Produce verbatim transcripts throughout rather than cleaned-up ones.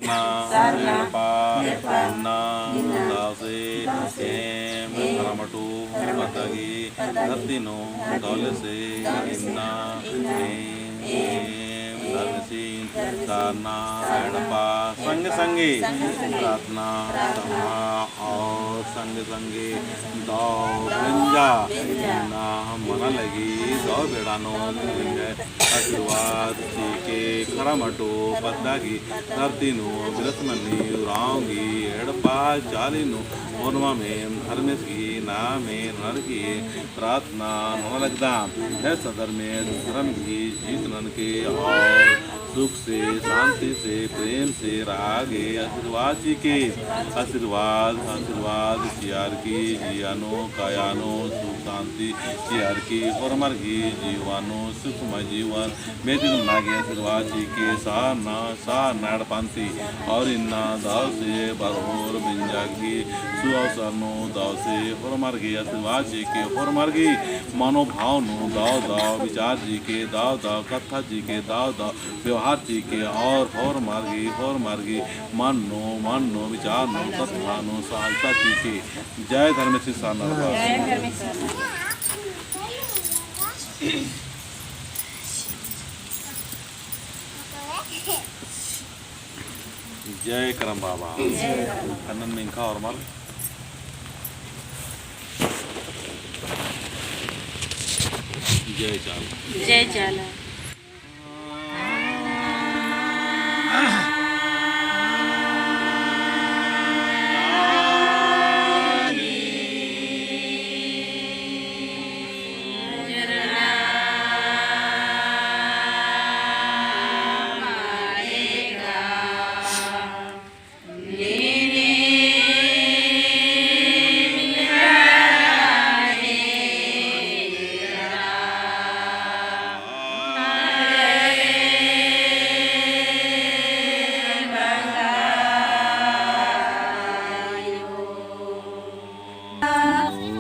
सरना, सरना, एड़पा, एड़पा, इन्ना, इन्ना, दव से, दव से, एम, एम, खरमटू, खरमटू, पद्दा गही, पद्दा गही, धरती नू, धरती नू, दव लेसे, दव लेसे, इन्ना, इन्ना, एम, एम, एम, धर्मेसिन, धर्मेसिन, सरना, सरना, एड़पा, एड़पा, संगे संगे, संगे संगे, प्रार्थना, प्रार्थना, समा और संगे संगे दव बेंजा, बेंजा, ना मना लगी, दव बेड़ा नू, आशीर्वाद चिके, खरमटू पद्दा गही, धरती नू, बिरस मनी, उराँव गही, एड़पा चाली नू, ओनमाम एम, धर्मेस गही, नाम एम, नर गही, प्रार्थना, नना लगदम, हे सधर्मेस, धर्म गही, जीत ननके, और सुख से, शांति से, प्रेम से रआ गे आशीर्वाद चिके। आशीर्वाद, आशीर्वाद चिअर की जिया नू, काया नू सुख शांति चिअर की होरमर गही जीवन नू सुखमय जीवन बेद्दन नना गे आशीर्वाद चिके। सरना, सरना एड़पा ती और इन्ना दव से बरओर बेंजा गही सुअवसर नू दव से होरमर गही आशीर्वाद चिके। होरमर गही मनोभाव नू दव दव विचार चिके, दव दव कत्था चिके, दव दव व्यवहार चिके और होरमर गही, होरमर गही मन नू, मन नू, विचार नू, कत्था नू सहायता चिके। जय धर्मेस सरना। जय धर्मेस सरना। जय करम बाबा। जय करम। कन्नन मिंखा होरमर। जय चाला। जय चाला।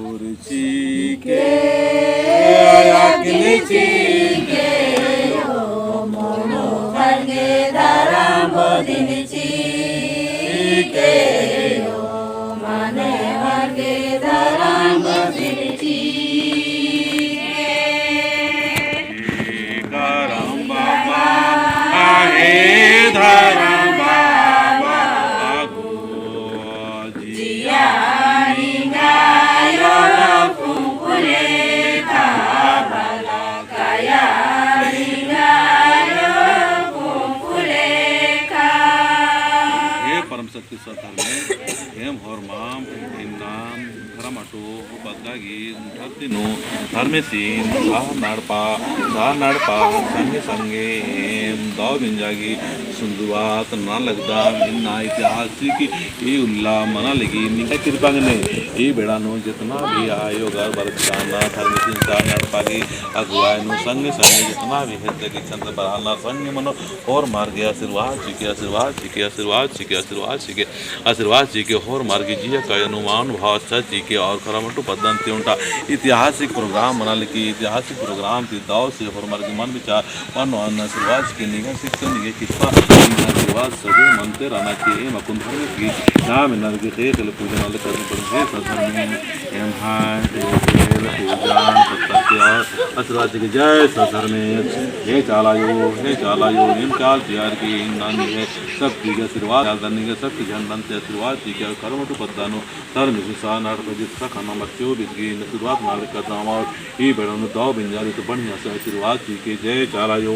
और चिके, अग्नि चिके, ओ मनो खड़गे धरम बदिन चिके, ओ मने खड़गे धरम बदिन चिके। करम बाबा, हे धरम बाबा, जिया निंगायो कुंकुले का बला, काया निंगायो कुंकुले का। हे परम शक्ति सत धर्मे, एम होरमाम, इन्नाम, खरमटो, पद्दा गही धरती नू, धर्मेसिन, सरना एड़पा, सरना एड़पा, संगे संगे, एम दव बेंजा गही, सुंदुवात नना लगदम। इन्ना ऐतिहासिक ई उल्ला मना लगी निंग्है किरपा गने। ई बेड़ा नू जेतना भी आयो घर बरचकाना धर्मेसिन सरना एड़पा गही अगुवाई नू संगे संगे जेतना भी हेद्दे की छंद बरआलनर संगे मनो होरमर गे आशीर्वाद चिके, आशीर्वाद चिके, आशीर्वाद चिके, आशीर्वाद चिके, आशीर्वाद चिके। होरमर गे जिया काया नू मान भाव अच्छा चिके और खरमटो पद्दन ती ओन्टा ऐतिहासिक program मना लगी। ऐतिहासिक program ती दव से होरमर गे मन विचार मनो अन्न आशीर्वाद चिके। निंग्है शक्ति निंग्है किरपा निंग्है आशीर्वाद सदे मनते रअना चिके। एम अक्कुन धर्मेस गही नाम एन्देर गे ख़ेख़ेल पूजा नना लगदम। हे सत धर्मे, एम्है ख़ेख़ेल पूजा नना लगदम। आशीर्वाद चिके। जय सत धर्मे। हे चाला आयो, हे चाला आयो, एम चाला चिअर की इन्ना निंग्है शक्ति गही आशीर्वाद, निंग्है शक्ति झंडन ती आशीर्वाद चिके। खरमटो पद्दा नू धर्मेसिन सरना एड़पा जितका ख़ने मरचो बिजगी आशीर्वाद नना लगदम। ई बेड़ा नू दव बेंजा गे तो बढ़िया से आशीर्वाद चिके। जय चाला आयो।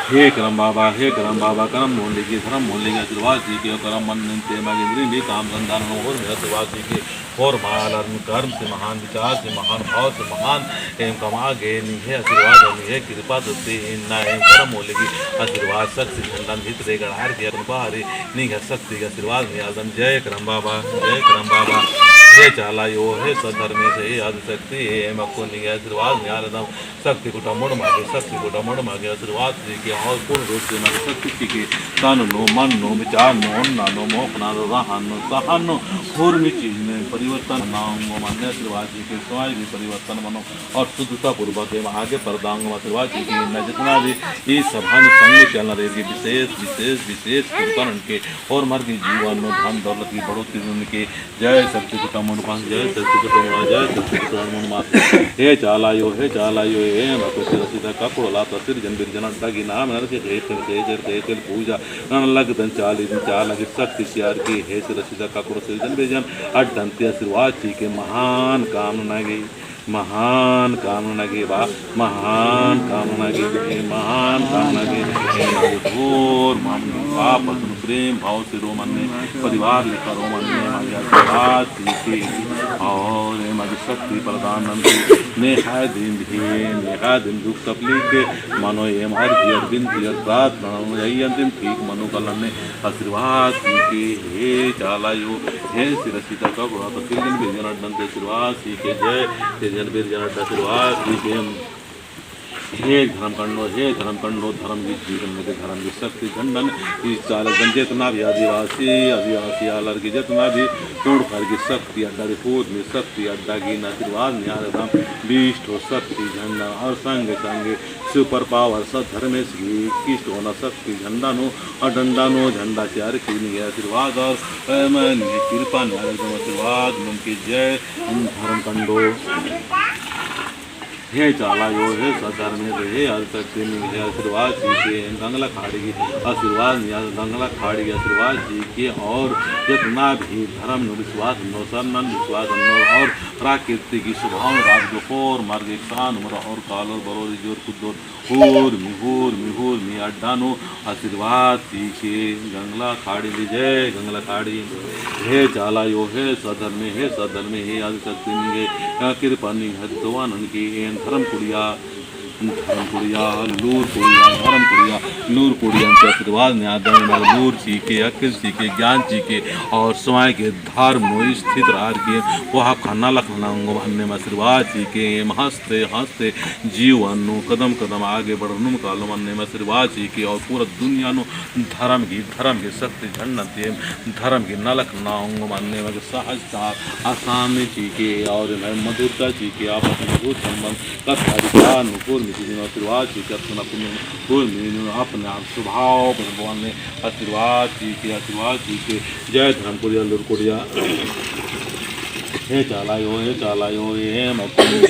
हे करम बाबा, हे करम बाबा, करम मोल लगी, धर्म मोल लगी, आशीर्वाद चिके। करम मन्नन ती एमा गे इन्द्रिम भी काम धंधा नू होरमर आशीर्वाद चिके। होरमर आलर कर्म से महान, विचार से महान, भाव से महान एम कमआ गे निंग्है आशीर्वाद और निंग्है किरपा दत्ती। इन्ना एम करम मोल लगी आशीर्वाद शक्ति झंडन भितरे गड़ार गे अक्कुन बाहरी निंग्है शक्ति गही आशीर्वाद नेआलदम। जय करम बाबा, जय करम बाबा। हे चाला आयो, हे सत धर्मेस, हे आदि शक्ति, एम अक्कुन निंग्है आशीर्वाद नेआलदम। शक्ति गुट्ठा मोड़ मागे, शक्ति गुट्ठा मोड़ मागे आशीर्वाद चिके और पूर्ण रूप से मागे शक्ति चिके। तन नू, मन नू, विचार नू, ओन्ना नू, मोख़ना नू, रहन नू, सहन नू, होरमी चीज नू परिवर्तन नना ओंगो मन्ने आशीर्वाद चिके, स्वयं भी परिवर्तन मनो और शुद्धता पूर्वक एम आगे परदा ओंगो आशीर्वाद चिके। इन्ना जितना भी ई सभा नू संग चलना रहे कि विशेष, विशेष, विशेष कृपा ननके और मर के जीवन नू धन दौलत की बढ़ोतरी ननके। जय शक्ति कुटम मुंडपान, जय शक्ति कुटम मुंडपान, जय शक्ति कुटम मुंडपान। हे चालायो, हे चालायो, हे मकुट रसिता कपड़ोला तसिर जन बिरजन अड्डा की नाम नर के खेत खेत खेत खेत पूजा नन लगदन चाली दिन चाला की शक्ति सियार की। हे सिर रसिता कपड़ो सिर जन बिरजन अड्डन ते आशीर्वाद चिके महान काम नना गे। महान काम नना गे बा, महान काम नना गे, महान काम नना गे। घोर मामले पाप असन प्रेम भाव से रो मन्ने, परिवार लेखा रो मन्ने, मागे आशीर्वाद चिके और एम आगे शक्ति प्रदान ननके। नेहा दिन भी, नेहा दिन दुख तकलीफ के मनो एम अर्जी अर बिनती अर प्रार्थना ननो, यही अंतिम ठीक मनो कलन्ने आशीर्वाद चिके। हे चालायो, हे सिर रसिता कपड़ोला तसिर जन बिरजन अड्डन ते आशीर्वाद चिके। जय सिर जन बिरजन अड्डा आशीर्वाद चिके। हे धर्म कंडो, हे धर्म कंडो, धर्म की जीवन में धर्म की शक्ति झंडन ई चाला जन जितना भी आदिवासी, आदिवासी आलर की जितना भी तोड़ कर की शक्ति अड्डा री, पूर्ण शक्ति अड्डा की आशीर्वाद नियार एकदम बीस ठो शक्ति झंडा और संगे संगे super power सत धर्मेस की इक्कीस ठो ना शक्ति झंडा नू और डंडा नू झंडा तैयार की निंग्है आशीर्वाद और, अ, निंग्है कृपा निंग्है आशीर्वाद ननके। जय धर्म कंडो। हे चालायो, हे सत धर्मेस, हे आदिशक्ति निंग्है आशीर्वाद चिके, गंगला खाड़ी की आशीर्वाद निंग्है, गंगला खाड़ी की आशीर्वाद चिके और जितना भी धर्म नू विश्वास नू, सरनन विश्वास नू और प्राकृतिक की स्वभाव राग दोखोर मार्ग एकसान उमरा और कालोर बरोरी जोर कुद्दोर होरमी, होरमी, होरमी अड्डा नू आशीर्वाद चिके। गंगला खाड़ी ली जय, गंगला खाड़ी। हे चालायो, हे सत धर्मे, हे सत धर्मे, हे आदिशक्ति निंग्है कृपा निंग्है दुआ ननके। एन धर्म कुड़िया, धर्म कुड़िया, लूर कुड़िया, धर्म कुड़िया, लूर कुड़िया ते आशीर्वाद निंग्है दुआ ननके। लूर चिके, अक्किल चिके, ज्ञान चिके और स्वयं के धर्म नू स्थित रअर की कोहा खन्ना लखना ओंगो मन्ने आशीर्वाद चिके। एम हंसते हंसते जीवन नू कदम कदम आगे बढ़नुम कालो मन्ने आशीर्वाद चिके और पूरा दुनिया नू धर्म की, धर्म की शक्ति झंडन ते धर्म की नलख नना ओंगो मन्ने मगे सहजता आसानी चिके और एम्है मधुरता चिके। आपस में मधुर संबंध कत्था विचार नू होरमी चीज नू आशीर्वाद चिके। अपना पुण्य होरमी नू अपने आप स्वभाव बदलवाने आशीर्वाद चिके, आशीर्वाद चिके। जय धर्म कुड़िया, लूर कुड़िया। हे चालायो, हे चालायो, हे मकुंद,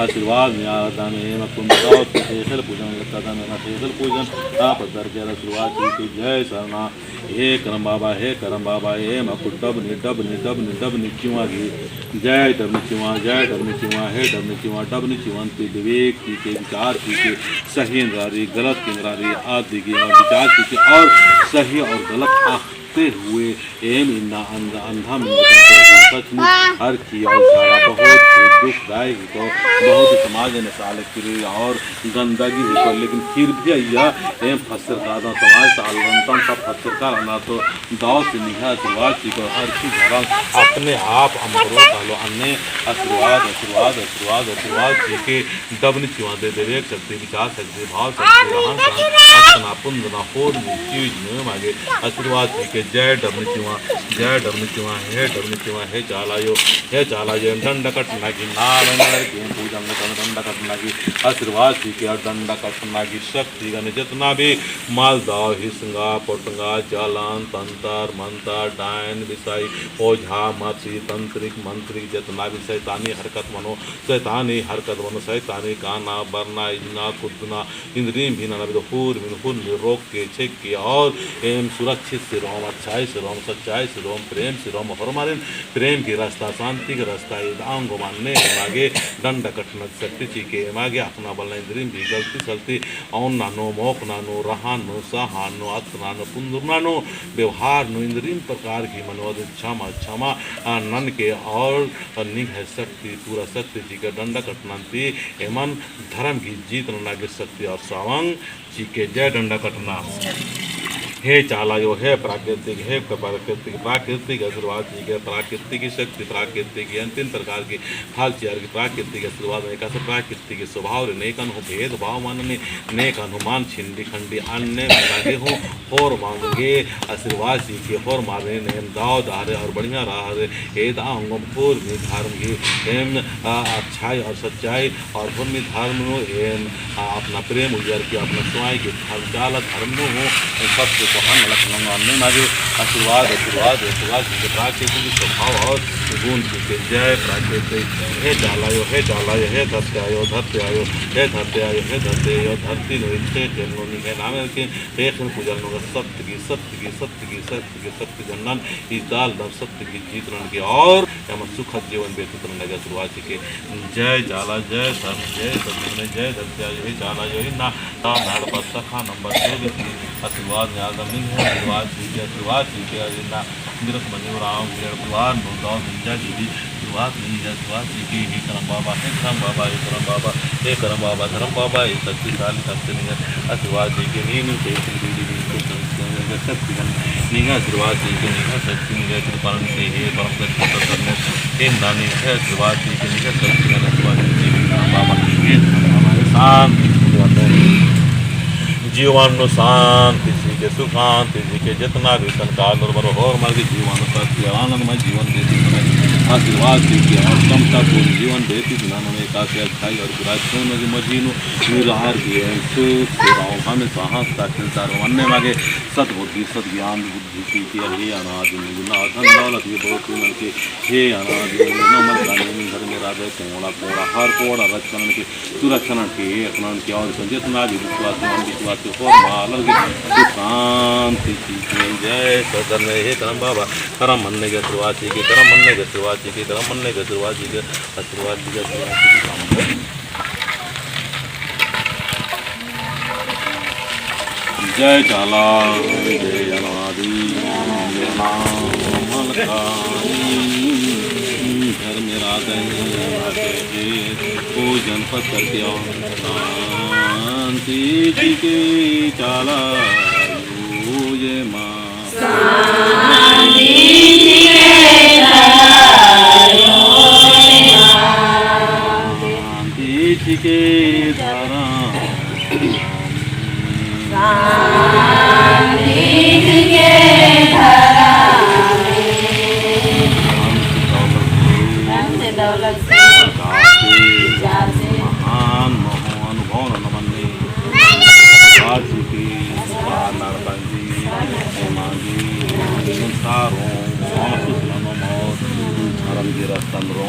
आशीर्वाद निंग्है अड्डा नू, हे मकुंद, तो ख़ेख़ेल पूजन लगदन, हे ख़ेख़ेल पूजन, आप दर के आशीर्वाद चिके। जय सरना, हे करम बाबा, हे करम बाबा, हे मकुंद, डबनी, डबनी, डबनी, डबनी चिवा की। जय डबनी चिवा, जय डबनी चिवा, हे डबनी चिवा, डबनी चिवा ती विवेक चिके, विचार चिके, सही एन्दरा रई, गलत एन्दरा रई, आदि की विचार चिके और सही और गलत आखते हुए एम इन्ना अंध-, अंधा मन बतन तो सच में हर की और सारा बहुत ही दुखदायक तो बहुत समाज ने साले किरे और गंदगी ही तो, लेकिन फिर भी अइय्या एम फसर कादन समाज सालन तन सब फसर कादन तो दव से निंग्है आशीर्वाद चिके। हर की धरम अपने आप अमरो कालो अन्ने आशीर्वाद, आशीर्वाद, आशीर्वाद, आशीर्वाद चिके। डबनी चिवा दे देवे शक्ति, विचार शक्ति, भाव शक्ति, रहन सहन, अतना पुंदना होरमी चीज नू मगे आशीर्वाद चिके। जय डबनी चिवा, जय डबनी चिवा, हे डबनी चिवा, हे चालायो, हे चालायो, डंडा कटना की नाम नर के पूजा में डंडा कटना की आशीर्वाद चिके और डंडा कटना की शक्ति गने जितना भी मलदव, हिसंगा, पोटंगा, जालन, तंतर, मंतर, डायन, बिसाई, ओझा, मसी, तंत्रिक, मंत्रिक, जितना भी शैतानी हरकत मनो, शैतानी हरकत मनो, शैतानी काना, बरना, इजना, कुद्दना, इन्द्रिम भी नना बेद्दो होरमी नू होरमी रोक के, छेक के और एम सुरक्षित से रोम, अच्छाई से रोम, सच्चाई से रोम, प्रेम से रोम, होरमारिन प्रेम की रास्ता, शांति की रास्ता एदआ ओंगो मन्ने। एमागे डंडा कटना शक्ति चिके, एमागे अख़ना बलना इन्द्रिम भी गलती सलती ओन्ना नू, मोख़ना नू, रहन नू, सहन नू, अतना नू, पुंदुरना नू, व्यवहार नू, इन्द्रिम प्रकार की मनोद क्षमा, क्षमा, आ, ननके और निंग्है शक्ति, पूरा शक्ति चिके। डंडा कटना ती एमन धर्म की जीत नना गे शक्ति और सावंग चिके। जय डंडा कटना। हे चाला आयो, हे प्राकृतिक, हे प्राकृतिक, प्राकृतिक आशीर्वाद चिके, प्राकृतिक शक्ति, प्राकृतिक अन्तिम प्रकार की फल चिअर की प्राकृतिक आशीर्वाद, एकासे प्राकृतिक स्वभाव रई, नेकन हूँ भेदभाव मल ननी, नेकन हूँ मल छिंडी खंडी अन्ने लगे हूँ होरमर गे आशीर्वाद चिके, होरमर गे नेम दव दहरे और बढ़िया रहरे, एदा अंगम होरमी धर्म गे एम, आ, अच्छाई और सच्चाई और होरमी धर्म नू एम, आ, अपना प्रेम उजर की अपना स्वयं के धर्म चाला धर्म नू हूँ सबसे पहल नलख नंगा अन्ने मागे आशीर्वाद, आशीर्वाद, आशीर्वाद चिके प्राकृतिक स्वभाव और गुण चिके। जय प्राकृतिक, हे चाला आयो, हे चाला आयो, हे धरती आयो, धरती आयो, हे धरती आयो, हे धरती आयो, धरती नू इच्छे खेल नू निंग्है नामे के पेखन पूजन नू सत्य की, सत्य की, सत्य की, सत्य की, सत्य जनन इजदाल दम सत्य की जीत नन के और एमन सुखद जीवन व्यतीत नना गे आशीर्वाद चिके। जय चाला, जय धर्म, जय सत्य, जय धरती आयो, हे चाला आयो, इन्ना ता नाड़ पर शाखा नंबर चौबीस की आशीर्वाद में आदम निंग्है आशीर्वाद चिके, आशीर्वाद चिके, इन्ना बिरस मनी उराँव गिरड़ परिवार नू दव निंजा दीदी आशीर्वाद निंजा, आशीर्वाद चिके। हे करम बाबा, हे करम बाबा, हे करम बाबा, हे करम बाबा, धर्म बाबा, हे शक्तिशाली शक्ति निंगा आशीर्वाद चिके। नीन के दीदी शक्ति निंगा आशीर्वाद चिके, निंगा शक्ति निंगा कृपा नन के हे परम शक्ति प्रसन्न हे नानी हे आशीर्वाद चिके, निंगा शक्ति निंगा आशीर्वाद चिके। हे करम बाबा, हे धर्म बाबा, हे शांति चिके। जीवन नू शांति चिके, सुखांति चिके, जेतना भी संकट और बरो होरमर गे जीवन सत्य आनंदमय जीवन व्यतीत नना गे आशीर्वाद चिके, और समता पूर्ण जीवन व्यतीत नना गे एकासे अच्छाई और बुराई दोनों के मझी नू मिलार के सुख से रहो, हमेशा हंसता खेलता रहो, अन्ने मागे सद्बुद्धि, सद्ज्ञान, बुद्धि चिके, हे अनादि निर्गुण धन दौलत के बहुत नन के, हे अनादि निर्गुण मल कानी घर में राजा कोड़ा कोड़ा हर कोड़ा रचकन के सुरक्षा नन के, एक नन के और जेतना भी विश्वास, अविश्वास के होरमर गे सुख शांति चिके। जय सदन में हे करम बाबा, करम मन्ने गे आशीर्वाद चिके, करम मन्ने गे आशीर्वाद चिके, करम मन्ने गे आशीर्वाद चिके, आशीर्वाद चिके, आशीर्वाद चिके, करम मन्ने। जय चाला, जय अनादि, जय नाम मलकानी, घर में राधे, राधे, पूजन पत्थर के शांति चिके चाला, ये माँ। शांति चिके धरम। शांति चिके धरम। शांति चिके धरम। धन से दौलत से। विचार से। विचार से। महान महो अनुभव नमन। आशीर्वाद चिके, बार नाड़ पंजी, एमा गे, संसार हों, महसूस ननो मौत, धर्म गे रस्ता नू रओ,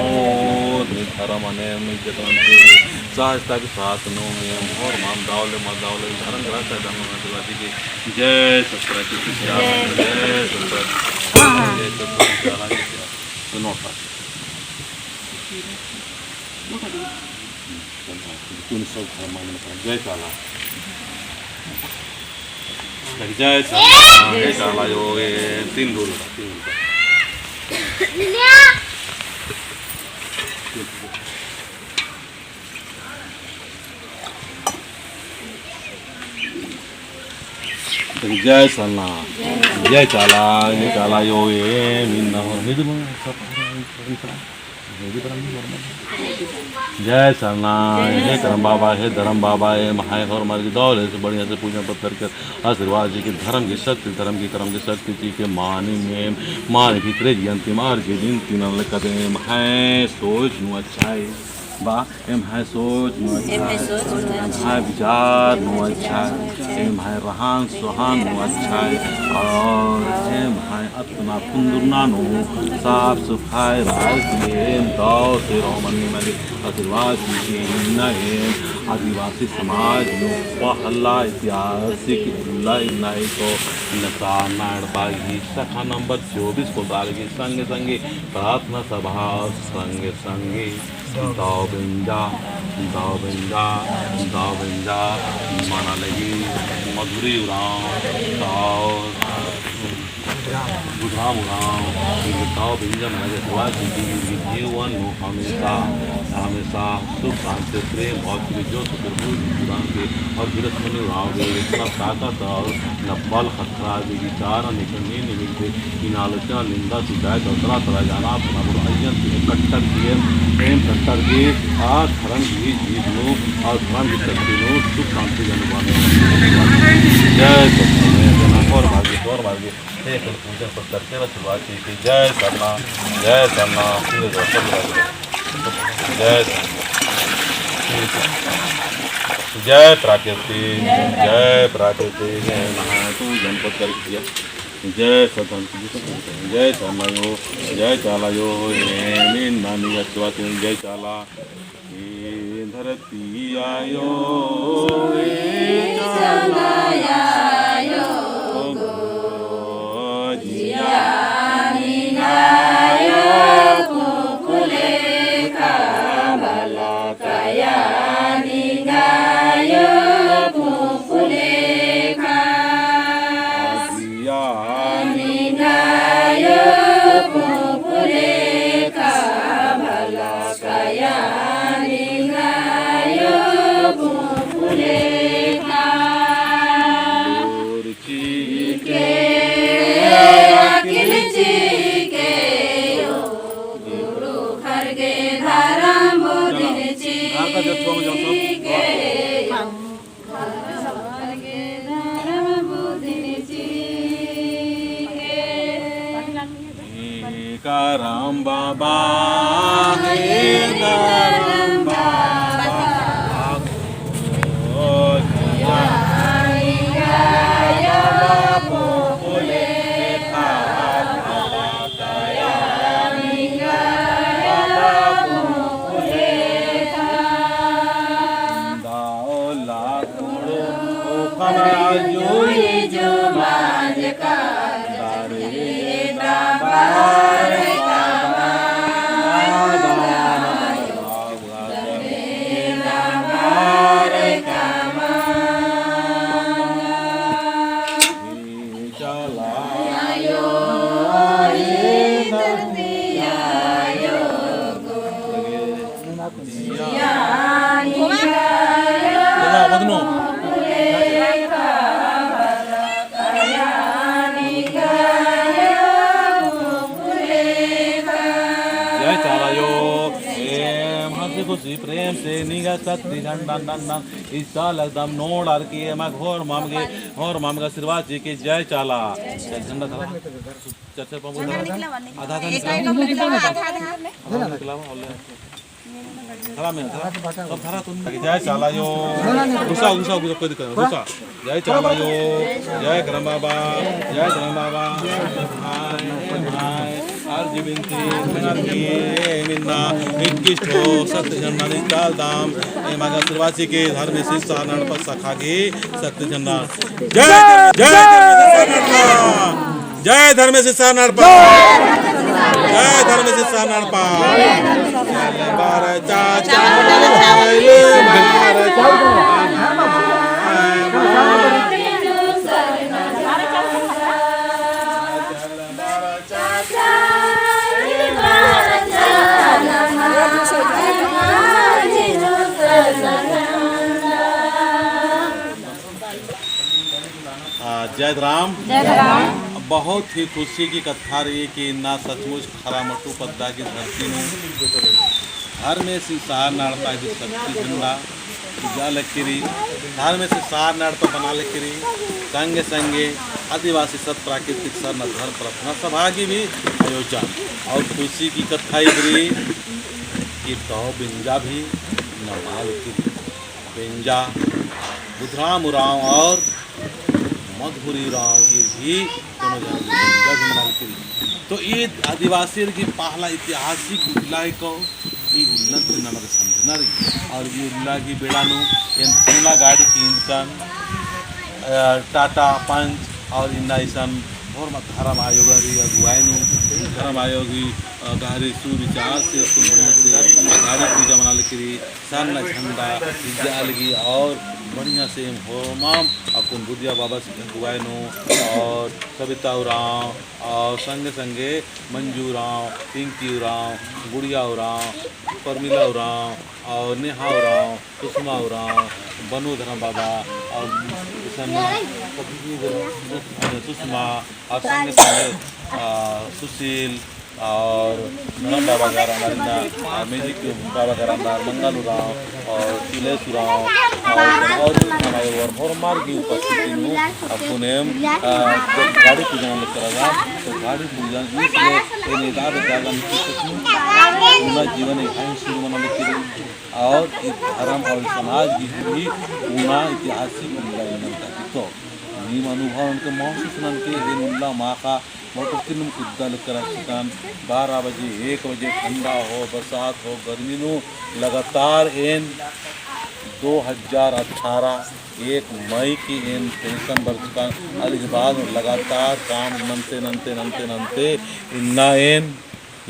और धर्म अने इज्जत नन के, सहजता के साथ नू, और मान दावले, मत दावले, धर्म गे रस्ता नू, आशीर्वाद चिके। जय सतपुरा की शिक्षा, जय। जय सतपुरा की शिक्षा, हाँ, हाँ। जय सतपुरा की शिक्षा, तो नोट पास। नोट पास। जय चाला। जय चाला, जय चाला आयो, ए, तीन डोल, तीन डोल। जय चाला, जय चाला, जय चाला आयो, ए, मिन्ना हो, हे दे सब। जय सरना, हे करम बाबा, हे धरम बाबा, एम्है होरमर गे दव ले से बढ़िया से पूजा पत्थर के आशीर्वाद चिके, धरम की शक्ति, धरम की करम की शक्ति चिके, मानी में, मानी भितरे जियन तिमार के दिन तिनल कदे एम्है सोच नू अच्छा है, बा, एम्है सोच नू अच्छा है, एम्है विचार नू अच्छा है, एम्है रहन सहन नू अच्छा है, और एम्है अतना फुंदुरना नू साफ सफाई रअर की एम दव से रओ मनी मनी आशीर्वाद चिके। इन्ना एम आदिवासी समाज नू पहला ऐतिहासिक उल्ला इन्ना ही तो नसानाड़ बागी शाखा नंबर चौबीस को बागी संगे संगे प्रार्थना सभा संगे संगे दव बेंजा, दव बेंजा, दव बेंजा मना लगी मधुरी उराँव, दव बुधराम उराँव, इनके ताऊ बिंजा मना के दुआ की, कि इनके जीवन नू हमेशा, हमेशा सुख शांति प्रेम और जो सुख प्रभु जी प्रदान के और गिरस मनी उराँव के इतना ताकत और न बल खतरा के विचार निकलने निमित्त इन आलोचना निंदा शिकायत और तरह तरह के अनाप शनाप और अय्यन से कट्टर किए, प्रेम कट्टर के आ धर्म की जीत नू और धर्म की शक्ति नू सुख शांति के अनुमान। जय सतनाम, जय सतनाम। और मार्गे, और मार्गे। हे कुल पूजन पत्तर के रचुआ की, की जय सरना, जय सरना, जय सरना। जय सरना। जय प्राकृति, जय प्राकृति, जय महा पूजन पत्तर की, जय सदन, जय सरना यो, जय चाला यो, हे मीन नानी रचुआ की, जय चाला। ए धरती आयो, ए चाला आयो गो, जिया निंगायो कुकुले का बला कया निंगायो कुकुले का। जिया निंगायो कुकुले का बला कया निंगायो कुकुले का। गुरु चिके, अकिल चिके, गुरु खरगे धरम बुधिन चिके। हे करम बाबा, हे करम बाबा, ओ जिया निंगायो कुकुले का। जय चाला यो, एम हंसी खुशी प्रेम से निंगा शक्ति झंडा नन्ना इस्ता लगदम नोड़ार की एमा घोर मामगे, घोर मामगा आशीर्वाद चिके जय चाला। झंडा धरा, चार चार पाँच पाँच धरा। आधा आधा निकलावा, आधा आधा निकलावा, और ले। धरा में, धरा। सब धरा तुम। जय चाला यो। गुसा, गुसा, गुसा, कोई दिक्कत नहीं। गुसा। जय चाला यो। जय करम बाबा। जय करम बाबा। हाय, हाय। अर्जी बिनती, विनती, ए मिन्ना, इक्कीस ठो शक्ति झंडा निकालदम। एमागे आशीर्वाद चिके धर्मेस सरना एड़पा शाखा की शक्ति झंडा। जय, जय धर्मेस सरना एड़पा। जय धर्मेस सरना एड़पा। जय धर्मेस सरना एड़पा। आ, जय राम। जय राम। बहुत ही खुशी की कत्था रई कि इन्ना सचमुच खरामटू पद्दा की धरती नू धर्मेस सरना एड़पा की शक्ति झंडा पूजा लगी रई, धर्मेस सरना एड़पा बना लगी रई, संगे संगे आदिवासी सत प्राकृतिक सरना धर्म प्रार्थना सभा की भी आयोजन और खुशी की कत्था ईद रई कि दव बिंजा भी नमा लगी रई। बेंजा, बुधराम उराँव और मधुरी उराँव, ये भी दोनों जन बेंजा भी मना लगी रई। तो ये आदिवासियर की पहला ऐतिहासिक उल्ला हेके, ये उल्लन ती नमन समझना रई। और ये उल्ला की बेड़ा नू एन फूला गाड़ी की इंजन, अ, टाटा पंच और इन्ना इसन और धर्म आयो गही अगुवाई नू, धर्म आयो गही, अ, गहरी सुविचार से अक्कुन बढ़िया से गाड़ी पूजा मना लगी रई, सरना झंडा इज्जा लगी और बढ़िया से एम होरमाम अक्कुन बुधिया बाबस गही अगुवाई नू और सबिता उराँव और संगे संगे मंजू उराँव, पिंकी उराँव, गुड़िया उराँव, परमिला उराँव और नेहा उराँव, सुषमा उराँव, बनु धरम बाबा और इसन सुषमा और संगे संगे, आ, सुशील और धरम बाबा घर अंदर इन्ना, आ, मैजिक बाबा घर अंदर मंगल उराँव और तिलेश उराँव और, और हमारे और होरमार की उपस्थिति नू अक्कुन एम, आ, जब गाड़ी पूजन लग करा तो गाड़ी पूजन इसलिए ये नहीं दादा दादा उना जीवन एक शुरू मना लग और ई धरम और समाज की भी उना ऐतिहासिक उल्ला इन्नन ताकि तो नीम अनुभव ननके महसूस ननके एन उल्ला माखा मोटर किन्नुम कुद्दा लग करा चिकन बारह बजे, एक बजे, ठंडा हो, बरसात हो, गर्मी नू लगातार एन दो हज़ार अठारह एक मई की एन pension बरचकन, अदिक बाद लगातार काम नन्ते, नन्ते, नन्ते, नन्ते, इन्ना एन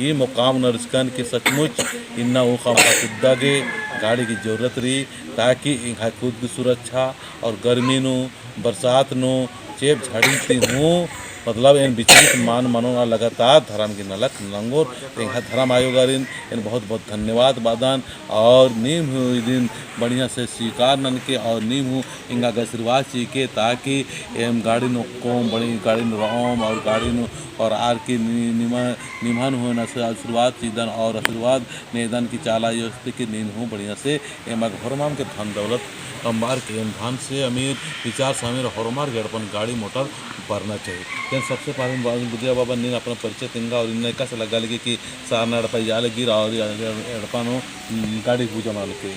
ई मुकाम नरचकन कि सचमुच इन्ना ऊखा माखा कुद्दा गे गाड़ी की जरूरत रई, ताकि एंग्है खुद की सुरक्षा और गर्मी नू, बरसात नू, चेप झड़ी ती हूँ, मतलब एन विचलित मान मनो ना लगातार धरम की नलख नंगोर, एंग्है धरम आयो गरिन एन बहुत बहुत धन्यवाद बादन। और नीम हूँ इदिन बढ़िया से स्वीकार ननके और नीम हूँ एंगा गे आशीर्वाद चिके, ताकि एम गाड़ी नू कोम बड़ी गाड़ी नू रओम और गाड़ी नू और आर की नि-, निमा-, निम्हन हूँ एन आशीर्वाद चिदन और आशीर्वाद नेदन की चाला आयो से कि नीन हूँ बढ़िया से एमा गे होरमाम के धन दौलत अम्बार के एम धन से अमीर, विचार से अमीर होरमार गे एड़पन गाड़ी मोटर बरना चाहिए। लेकिन सबसे पहले बा-, बुधिया बाबा नीन अपना परिचय तेंगा और इन्ना एकासे लग्गा लगी कि सरना एड़पा इज्जा लगी और एड़पा नू, उम, गाड़ी पूजा मना लगी।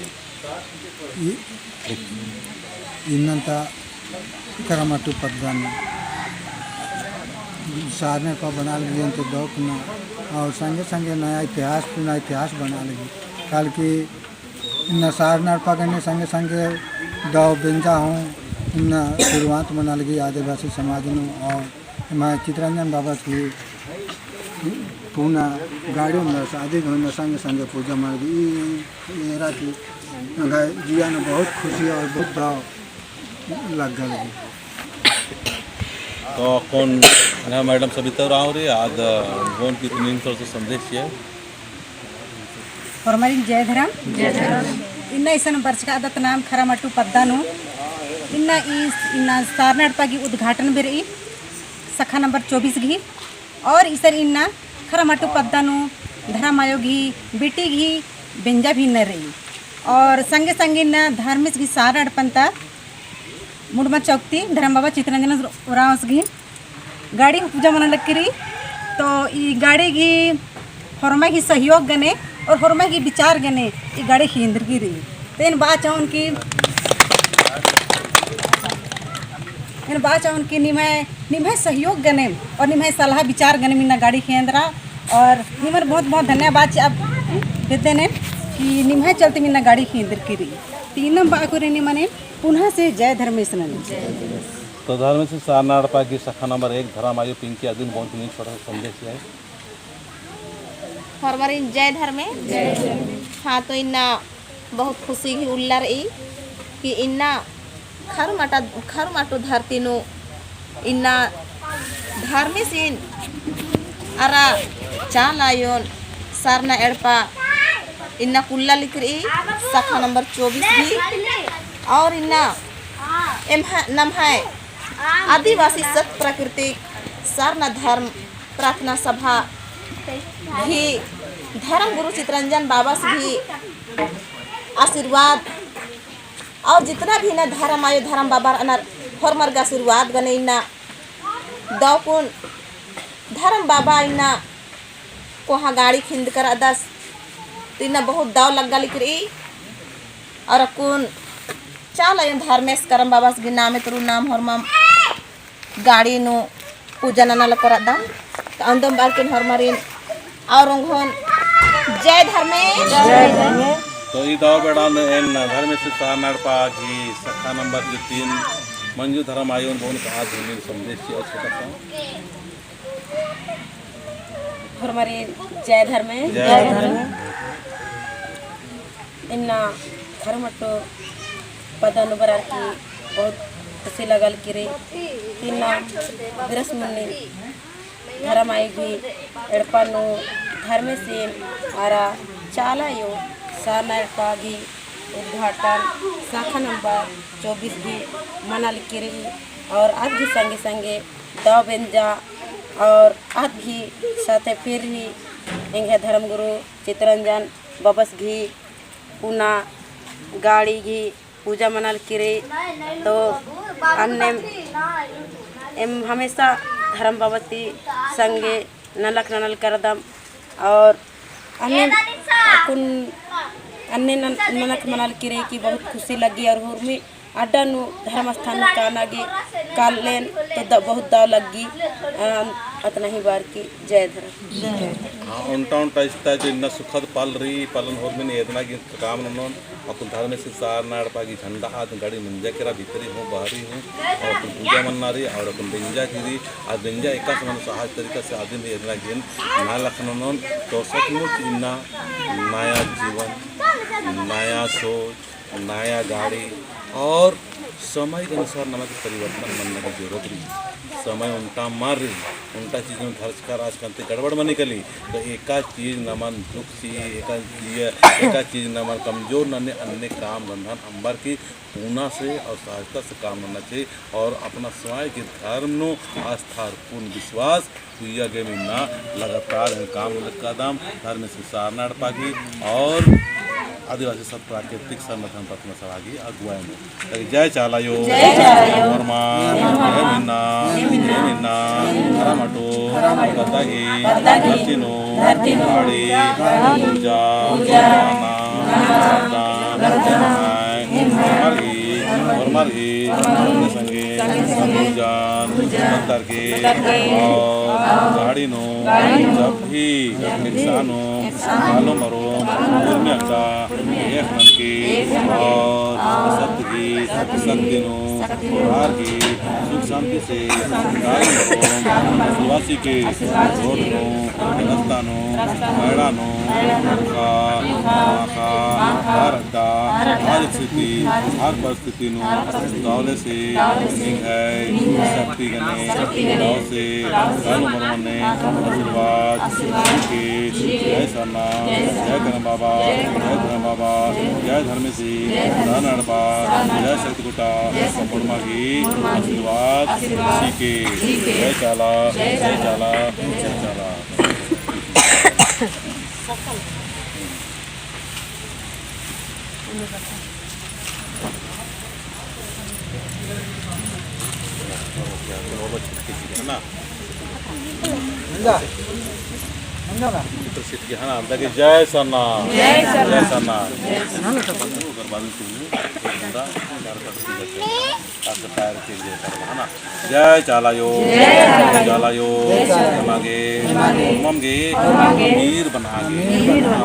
इ-, इन्नन ता करम अटु पद्दा नू सरना एड़पा बना लगी अन्ते दौक ना और संगे संगे नया इतिहास, पुना इतिहास बना लगी। काल की इन्ना सरना एड़पा गने संगे संगे दव बेंजा हूँ इन्ना शुरुआत मना लगी आदिवासी समाज नू और एम्है चितरंजन बाबा की पुना गाड़ी में शादी होना संगे संगे पूजा मना लगी। ई एरा की एंग्है जिया नू बहुत खुशी और बहुत दव लग्गा लगी। तो अक्कुन ना मैडम सबिता उराँव रई, आद बोन की तुनिन थोड़ा सा संदेश है। होरमारिन जय धरम। जय धरम। इन्ना इसन बरचका अदत नाम खरम अटु पद्दा नू। इन्ना ई, इन्ना सरना एड़पा की उद्घाटन भी रई, शाखा नंबर चौबीस गही। और इसन इन्ना खरम अटु पद्दा नू धरम आयो गही बेटी गही बेंजा भी इन्ना रई। और संगे संगे इन्ना धर्मेस गही सरना एड़पन ता मुड़मा चौक ती धरम बाबा चितरंजन उराँवस गही गाड़ी पूजा मना लगी रई। तो ई गाड़ी गही होरमा गही सहयोग गने और होरमा गही विचार गने ई गाड़ी खेंदर की रई। तो एन बआ चाहोन कि, एन बआ चाहोन कि निम्है, निम्है सहयोग गने और निम्है सलाह विचार गने इन्ना गाड़ी खेंदरा और निमन बहुत बहुत धन्यवाद चिआ बेद्दन कि निम्है चलते इन्ना गाड़ी खेंदर की रई। तो इन्ना बआ कोरे निमन पुनः से जय धर्मेस ननी। तो धर्मेस सरना एड़पा की शाखा नंबर एक धरम आयो पिंकी अदिन बोन तुनिन छोटा सा संदेश है। होरमारिन जय धर्मे। हाँ, तो इन्ना बहुत खुशी गही उल्ला रई कि इन्ना खरम अटा, खरम अटु धरती नू इन्ना धर्मेसिन अरा चाला आयोन सरना एड़पा इन्ना कुल्ला लगी रई शाखा नंबर चौबीस गही। और इन्ना एम्ह-, नम्है आदिवासी सत प्राकृतिक सरना धर्म प्रार्थना सभा गही धर्म गुरु चितरंजन बाबस गही आशीर्वाद और जितना भी इन्ना धर्म आयो धर्म बाबा रअनर होरमर गही आशीर्वाद गने इन्ना दव कुन धर्म बाबा इन्ना कोहाँ गाड़ी खेंदका रअदस। तो इन्ना बहुत दव लग्गा लगी रई। और अक्कुन चाला आयोन धर्मेस करम बाबस गही नामे तुरु नाम होरमम गाड़ी नू पूजा नना लगी रअदम। तो अंदम बालकिन होरमारिन और ओंगोन जय धर्मे। जय धर्मे। तो ई दव बेड़ा नू एन धर्मेस सरना एड़पा गही शाखा नंबर जो तीन मंजू धर्म आयोन बोन कहा धर्मेस संदेश चिआ छोटा सा। होरमारिन जय धर्मे। जय धर्मे। इन्ना धर्म अड्डो पद्दा नू बरर की बहुत खुशी लगल की रई। इन्ना बिरस मुन्नी धर्म आयो गही एड़पा नू धर्मेसिन अरा चाला आयो सरना एड़पा गही उद्घाटन शाखा नंबर चौबीस गही मना लगी रई। और आद गही संगे संगे दव बेंजा और आद गही साथे फिर ही एंग्है धर्मगुरु चितरंजन बबस गही पुना गाड़ी गही पूजा मना लगी रई। तो अन्नेम एम हमेशा धर्म बाबा ती संगे नलख ननल करदम और अन्ने अक्कुन अन्ने नन-, ननख मना लगी रई कि बहुत खुशी लग्गी और हुरमी अड्डा नू धर्म स्थान नू काना गे कालेन तो द-, बहुत दव लग्गी। अ, अतना ही बअर की जय धर्म। हाँ, ओन्टा ओन्टा इस्ता जो इन्ना सुखद पल रई, पलन होरमिन एदना गे काम ननोन, अक्कुन धर्मेसिन सरना एड़पा गही झंडा आद गाड़ी मंजा केरा भीतरी हूँ, बहरी हूँ, और अक्कुन पूजा मन्ना रई, और अक्कुन बेंजा की रई, आद बेंजा एकासे मनो सहज तरीका से आदिन रई एदना गे नलख ननोन, तो सचमुच इन्ना नया जीवन, नया सोच, नया गाड़ी और समय के अनुसार नमा गे परिवर्तन मन्ना गे जरूरत रई। समय ओन्टा मल रई, ओन्टा चीज नू धरचका रहचका अन्ते गड़बड़ मनी काली। तो एका चीज नमन दुख सी, एका चीज, एका चीज नमन कमजोर नन्ने अन्ने काम धंधन अम्बर की पूना से और सहजता से काम नन्ना चाहिए और अपना स्वयं के धर्म नू आस्था और पूर्ण विश्वास हुइया गे इन्ना लगातार एम काम ननल कादम, धर्मेसिन सरना एड़पा गही और आदिवासी सत प्राकृतिक संगठन पद्मा सभा गही अगुवाई नू। जय चाला आयो। जय चाला आयो। होरमर, एम इन्ना, एम इन्ना, धर्म अड्डो पद्दा गही, पद्दा गही, धरती नू, धरती नू, गाड़ी, गाड़ी, पूजा, पूजा, नना, नना, नना, होरमर गही, होरमर गही, संगे, संगे, पूजन, पद्दा गही, और गाड़ी नू, जब भी एकसानो, कालो मरो, उर्मी अड्डा, एक मन की, और सत्य की, शक्ति नू, होरमर गही, सुख शांति से, कालो मरो, आशीर्वाद चिके, रोड नू, रस्ता नू, मैड़ा नू, खा, खा, हर अड्डा, हर स्थिति, हर परिस्थिति नू दव ले से निंग्है शक्ति गने दव से कालो मरो मन्ने आशीर्वाद चिके। जय सरना, जय धर्म बाबा, जय धर्म बाबा, जय धर्मेसी, सरना एड़पा, जय शक्ति खुटा, होरमर गही आशीर्वाद चिके। जय चाला, जय चाला, जय चाला। जय सरना। जय सरना। जय चाला आयो, जय चाला आयो, एमा गे, एमा गे, मीर बना गे,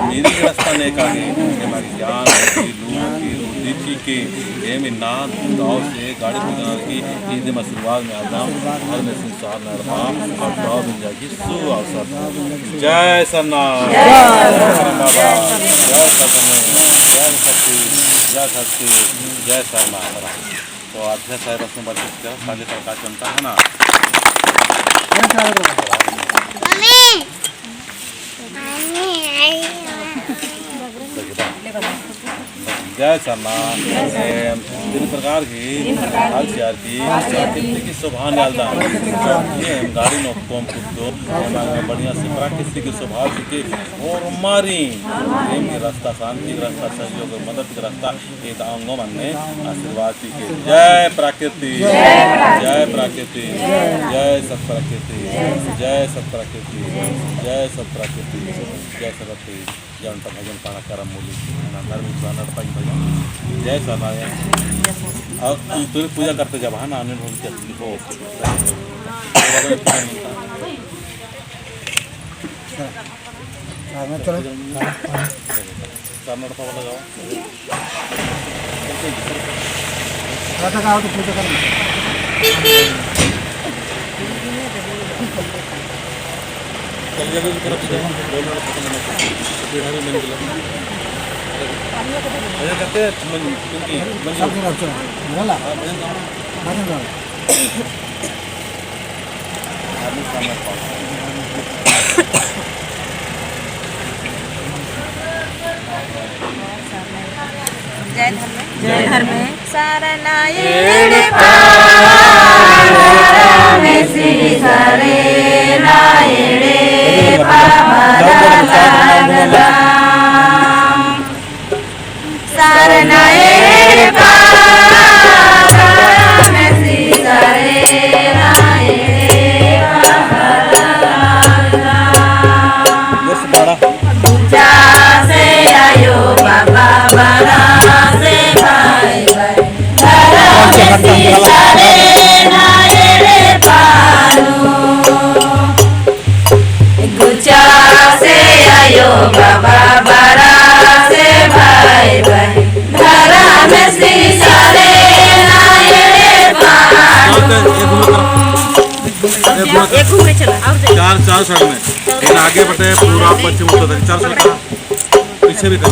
मीर के रस्ता नेका गे, एमा गे ज्ञान, बुद्धि, लूर, बुद्धि चिके, एम इन्ना दव से गाड़ी पूजा की, ईद आशीर्वाद में आदम, धर्मेसी सरना एड़पा, और दव बेंजा गही शुभ अवसर। जय सरना, जय सरना बाबा, जय सरना, जय शक्ति, जय शक्ति, जय सरना। तो अच्छा साहेब असम बातचीत कर, पाले प्रकाश जनता है ना। जय सरना। एम, तीन प्रकार की, हर सियार की, प्राकृतिक की शोभा नियालदा। एम गाड़ी नू कोम कुत्तो, एम बढ़िया से प्राकृतिक की शोभा चिके, होरमारिन, एम के रास्ता, शांति के रास्ता, सहयोग और मदद के रास्ता, एदा ओंगो मन्ने आशीर्वाद चिके। जय प्राकृति, जय प्राकृति, जय सत प्राकृति, जय सत प्राकृति, जय सत प्राकृति, जय सरस्वती, जय अंत भजन पाना करम मूली, ना धर्म इंसान अड़पा भजन, जय सनाया। और तुम पूजा करते जब, हाँ ना, अनिल भवन के हो। सरना एड़पा वाला जाओ। राधा का आओ तो पूजा करना। पंजाबी की तरफ से बोलना पसंद है, तो पीढ़ा भी बन गया। अरे कहते हैं, मन, क्योंकि मन सब तरफ से, बोला? हाँ, बन जाओ। बन जाओ। जय धर्मे। जय धर्मे। सरना एड़पा, धरम सिसरे ना एड़पा बरआ लगदम। सरना एड़पा, धरम सिसरे ना एड़पा बरआ लगदम। गुचा से आयो बाबा बरआ से भाई भाई। गुचा से आयो बाबा बरआ से भाई भाई। धरम सिसरे ना एड़पा। एक घूम चला, और चार, चार side में। ये आगे बटे पूरा पश्चिम उत्तर तक चार side का। पीछे भी कर।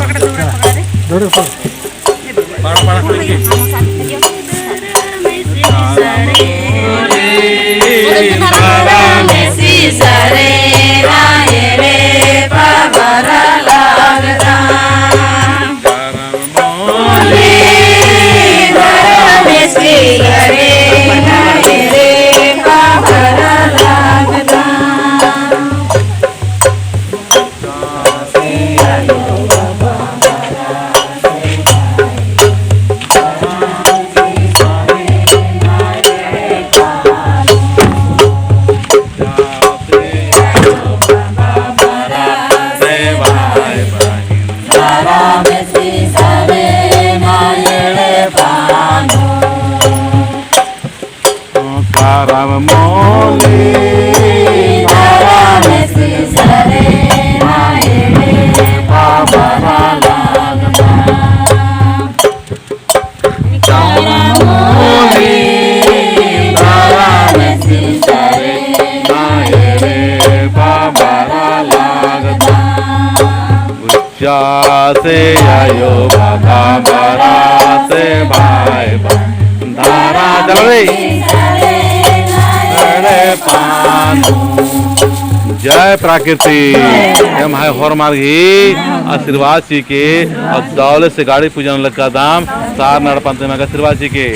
जोरे ऊपर। पाड़ा, पाड़ा, खिड़की। करम मोली, करम सिसरे ना एड़पा बरआ लगदम। करम मोली, करम सिसरे ना एड़पा बरआ लगदम। गुचा से आयो बाबा बरआ से भाई भाई। धरम सिसरे ना एड़पा। जय प्रकृति। एम्है होरमर गही आशीर्वाद चिके, और दौले से गाड़ी पूजन लगदम, सरना एड़पा ती एमा गे आशीर्वाद चिके।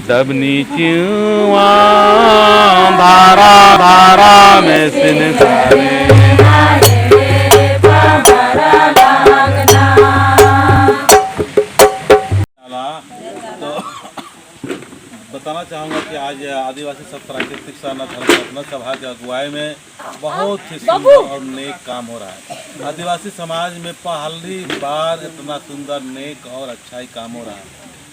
डबनी चिउवा धारा धारा में सिन करे। तो बताना चाहूँगा कि आज आदिवासी सत प्राकृतिक सरना धर्म प्रार्थना सभा की अगुवाई में बहुत ही सुंदर और नेक काम हो रहा है। आदिवासी समाज में पहली बार इतना सुंदर, नेक और अच्छा ही काम हो रहा है।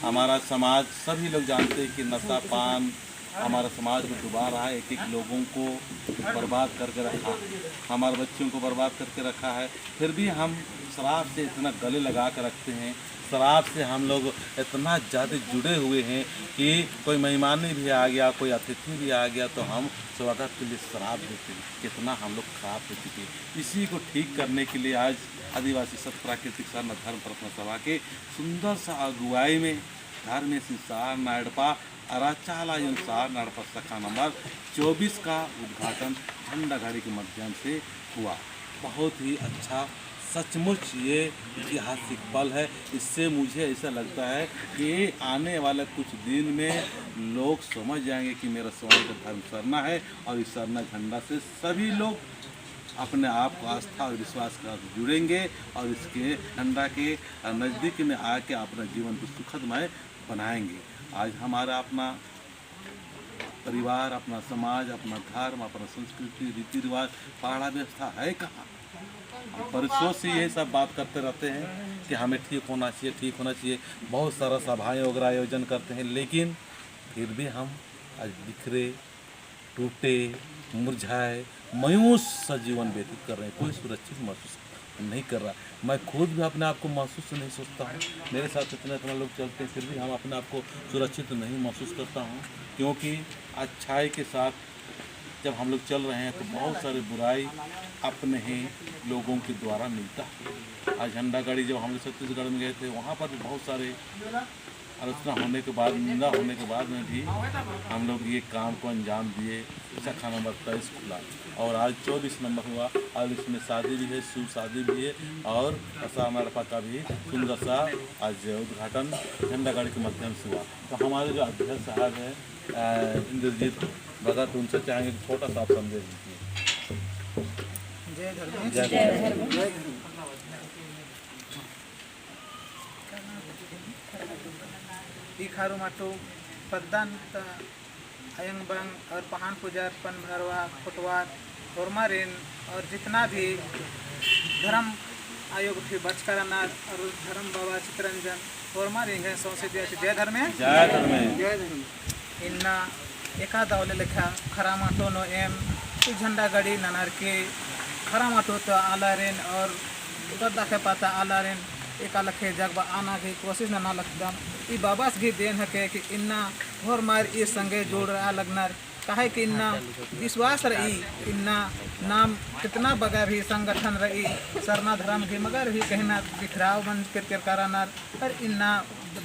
हमारा समाज, सभी लोग जानते हैं कि नशा पान हमारा समाज में डुबा रहा है, एक एक लोगों को बर्बाद करके रखा है, हमारे बच्चों को बर्बाद करके रखा है। फिर भी हम शराब से इतना गले लगा कर रखते हैं, शराब से हम लोग इतना ज़्यादा जुड़े हुए हैं कि कोई मेहमान भी आ गया, कोई अतिथि भी आ गया, तो हम स्वागत के लिए शराब देते हैं। कितना हम लोग खराब हो चुके हैं। इसी को ठीक करने के लिए आज आदिवासी सत प्राकृतिक सरना धर्म प्रार्थना सभा के सुंदर सा अगुवाई में धर्मेसिन सरना एड़पा अरा चाला आयोन सरना एड़पा शाखा नंबर चौबीस का उद्घाटन झंडा गाड़ी के माध्यम से हुआ। बहुत ही अच्छा, सचमुच ये ऐतिहासिक पल है। इससे मुझे ऐसा लगता है कि आने वाले कुछ दिन में लोग समझ जाएंगे कि मेरा समाज का धर्म सरना है, और इस सरना झंडा से सभी लोग अपने आप को आस्था और विश्वास के साथ जुड़ेंगे और इसके झंडा के नज़दीक में आके अपना जीवन को सुखदमय बनाएंगे। आज हमारा अपना परिवार, अपना समाज, अपना धर्म, अपना संस्कृति, रीति रिवाज, पहरा व्यवस्था है कहाँ? हम बरसों से यही सब बात करते रहते हैं कि हमें ठीक होना चाहिए, ठीक होना चाहिए। बहुत सारा सभाएं वगैरह आयोजन करते हैं, लेकिन फिर भी हम आज बिखरे, टूटे, मुरझाए, मायूस सा जीवन व्यतीत कर रहे हैं। कोई सुरक्षित महसूस नहीं कर रहा। मैं खुद भी अपने आप को महसूस नहीं सोचता हूँ। मेरे साथ इतना, इतना लोग चलते हैं, फिर भी हम अपने आप को सुरक्षित नहीं महसूस करता हूँ, क्योंकि अच्छाई के साथ जब हम लोग चल रहे हैं तो बहुत सारे बुराई अपने ही लोगों के द्वारा मिलता है। आज झंडा गाड़ी जब हम लोग छत्तीसगढ़ में गए थे, वहाँ पर भी बहुत सारे आलोचना होने के बाद, निंदा होने के बाद में भी हम लोग ये काम को अंजाम दिए। शाखा नंबर तेईस खुला और आज चौबीस नंबर हुआ और इसमें शादी भी है, शुभ शादी भी है और सरना एड़पा का भी सुंदर सा आज उद्घाटन झंडा गाड़ी के माध्यम से हुआ। तो हमारे जो अध्यक्ष साहब हैं, अ, इंद्रजीत भगत, उनसे चाहेंगे कि छोटा सा आप संदेश दीजिए। जय धर्मेश। जय धर्मेश। ई खारू माटो पद्दन त अयंग बंग और पहान पुजार पन भरवा कोटवार होरमारिन और जितना भी धर्म आयोग भी बचकर अनार और धर्म बाबा चितरंजन होरमारिन गे सौंसे दिया जय धर्मे। जय धर्मे। जय धर्मे। इन्ना एका दवले लेखा खरा माटो नू एम ई झंडा गड़ी ननर के खरा माटो त आलारिन और पद्दा खेपा ता आलारिन एका लखे जगबआ आना गही कोशिश नना लगदम। ई बाबस गही देन हके कि इन्ना होरमार ई संगे जुड़रआ लगनर, काहे कि इन्ना विश्वास रई, इन्ना नाम कितना बग्गे भी संगठन रई, सरना धर्म गही मगर भी कहीं ना बिखराव मन केरकर कारानर, पर इन्ना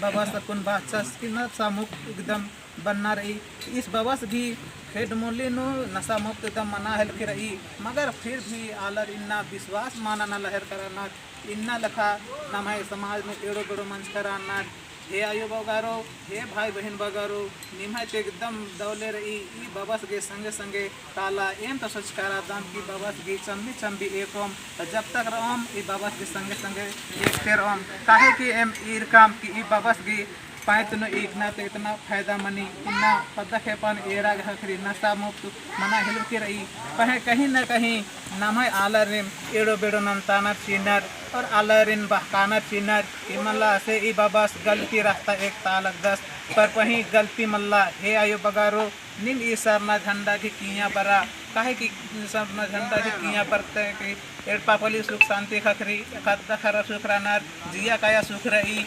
बाबस अक्कुन बाचस कि नशा मुक्त एकदम बन्ना रई। इस बाबस गही खेड्ड मूली नू नशा मुक्त एकदम मना हेलके रई, मगर फिर भी आलर इन्ना विश्वास मना नलहेर कारानर। इन्ना लेखा नम्है समाज नू एड़ो बेड़ो मंजकर रअनर। हे आयो बगारो, हे भाई बहिन बगारो, निम्है ती एकदम दवले रई, ई बाबस गही संगे संगे काला एम तो सोचकर रअदम कि बाबस गही चम्बी चम्बी एकोम, तो जब तक रओम, ई बाबस गही संगे संगे एकते रओम। काहे कि एम ईरकम कि ई बाबस गही पाँय तनु इकना तो इतना फायदा मनी, इन्ना पद्दा खेपन एरा गे ख़क्खरी नशा मुक्त मना हेलरकी रई। पहें कहीं ना कहीं नम्है आलारिन एड़ो बेड़ो नन्तानर चिअनर और आलारिन बहकानर चिअनर, इमल्ला से ई बाबस गलती रस्ता एकता लगदस, पर पहें गलती मल्ला। हे आयो बगारो, नीम ई सरना झंडा गही किइय्या बरआ, काहे कि सरना झंडा गही किइय्या बरते कि एड़पा पल्ली सुख शांति ख़क्खरी, ख़द्द ख़र्रा सुख रअनर, जिया काया सुख रई,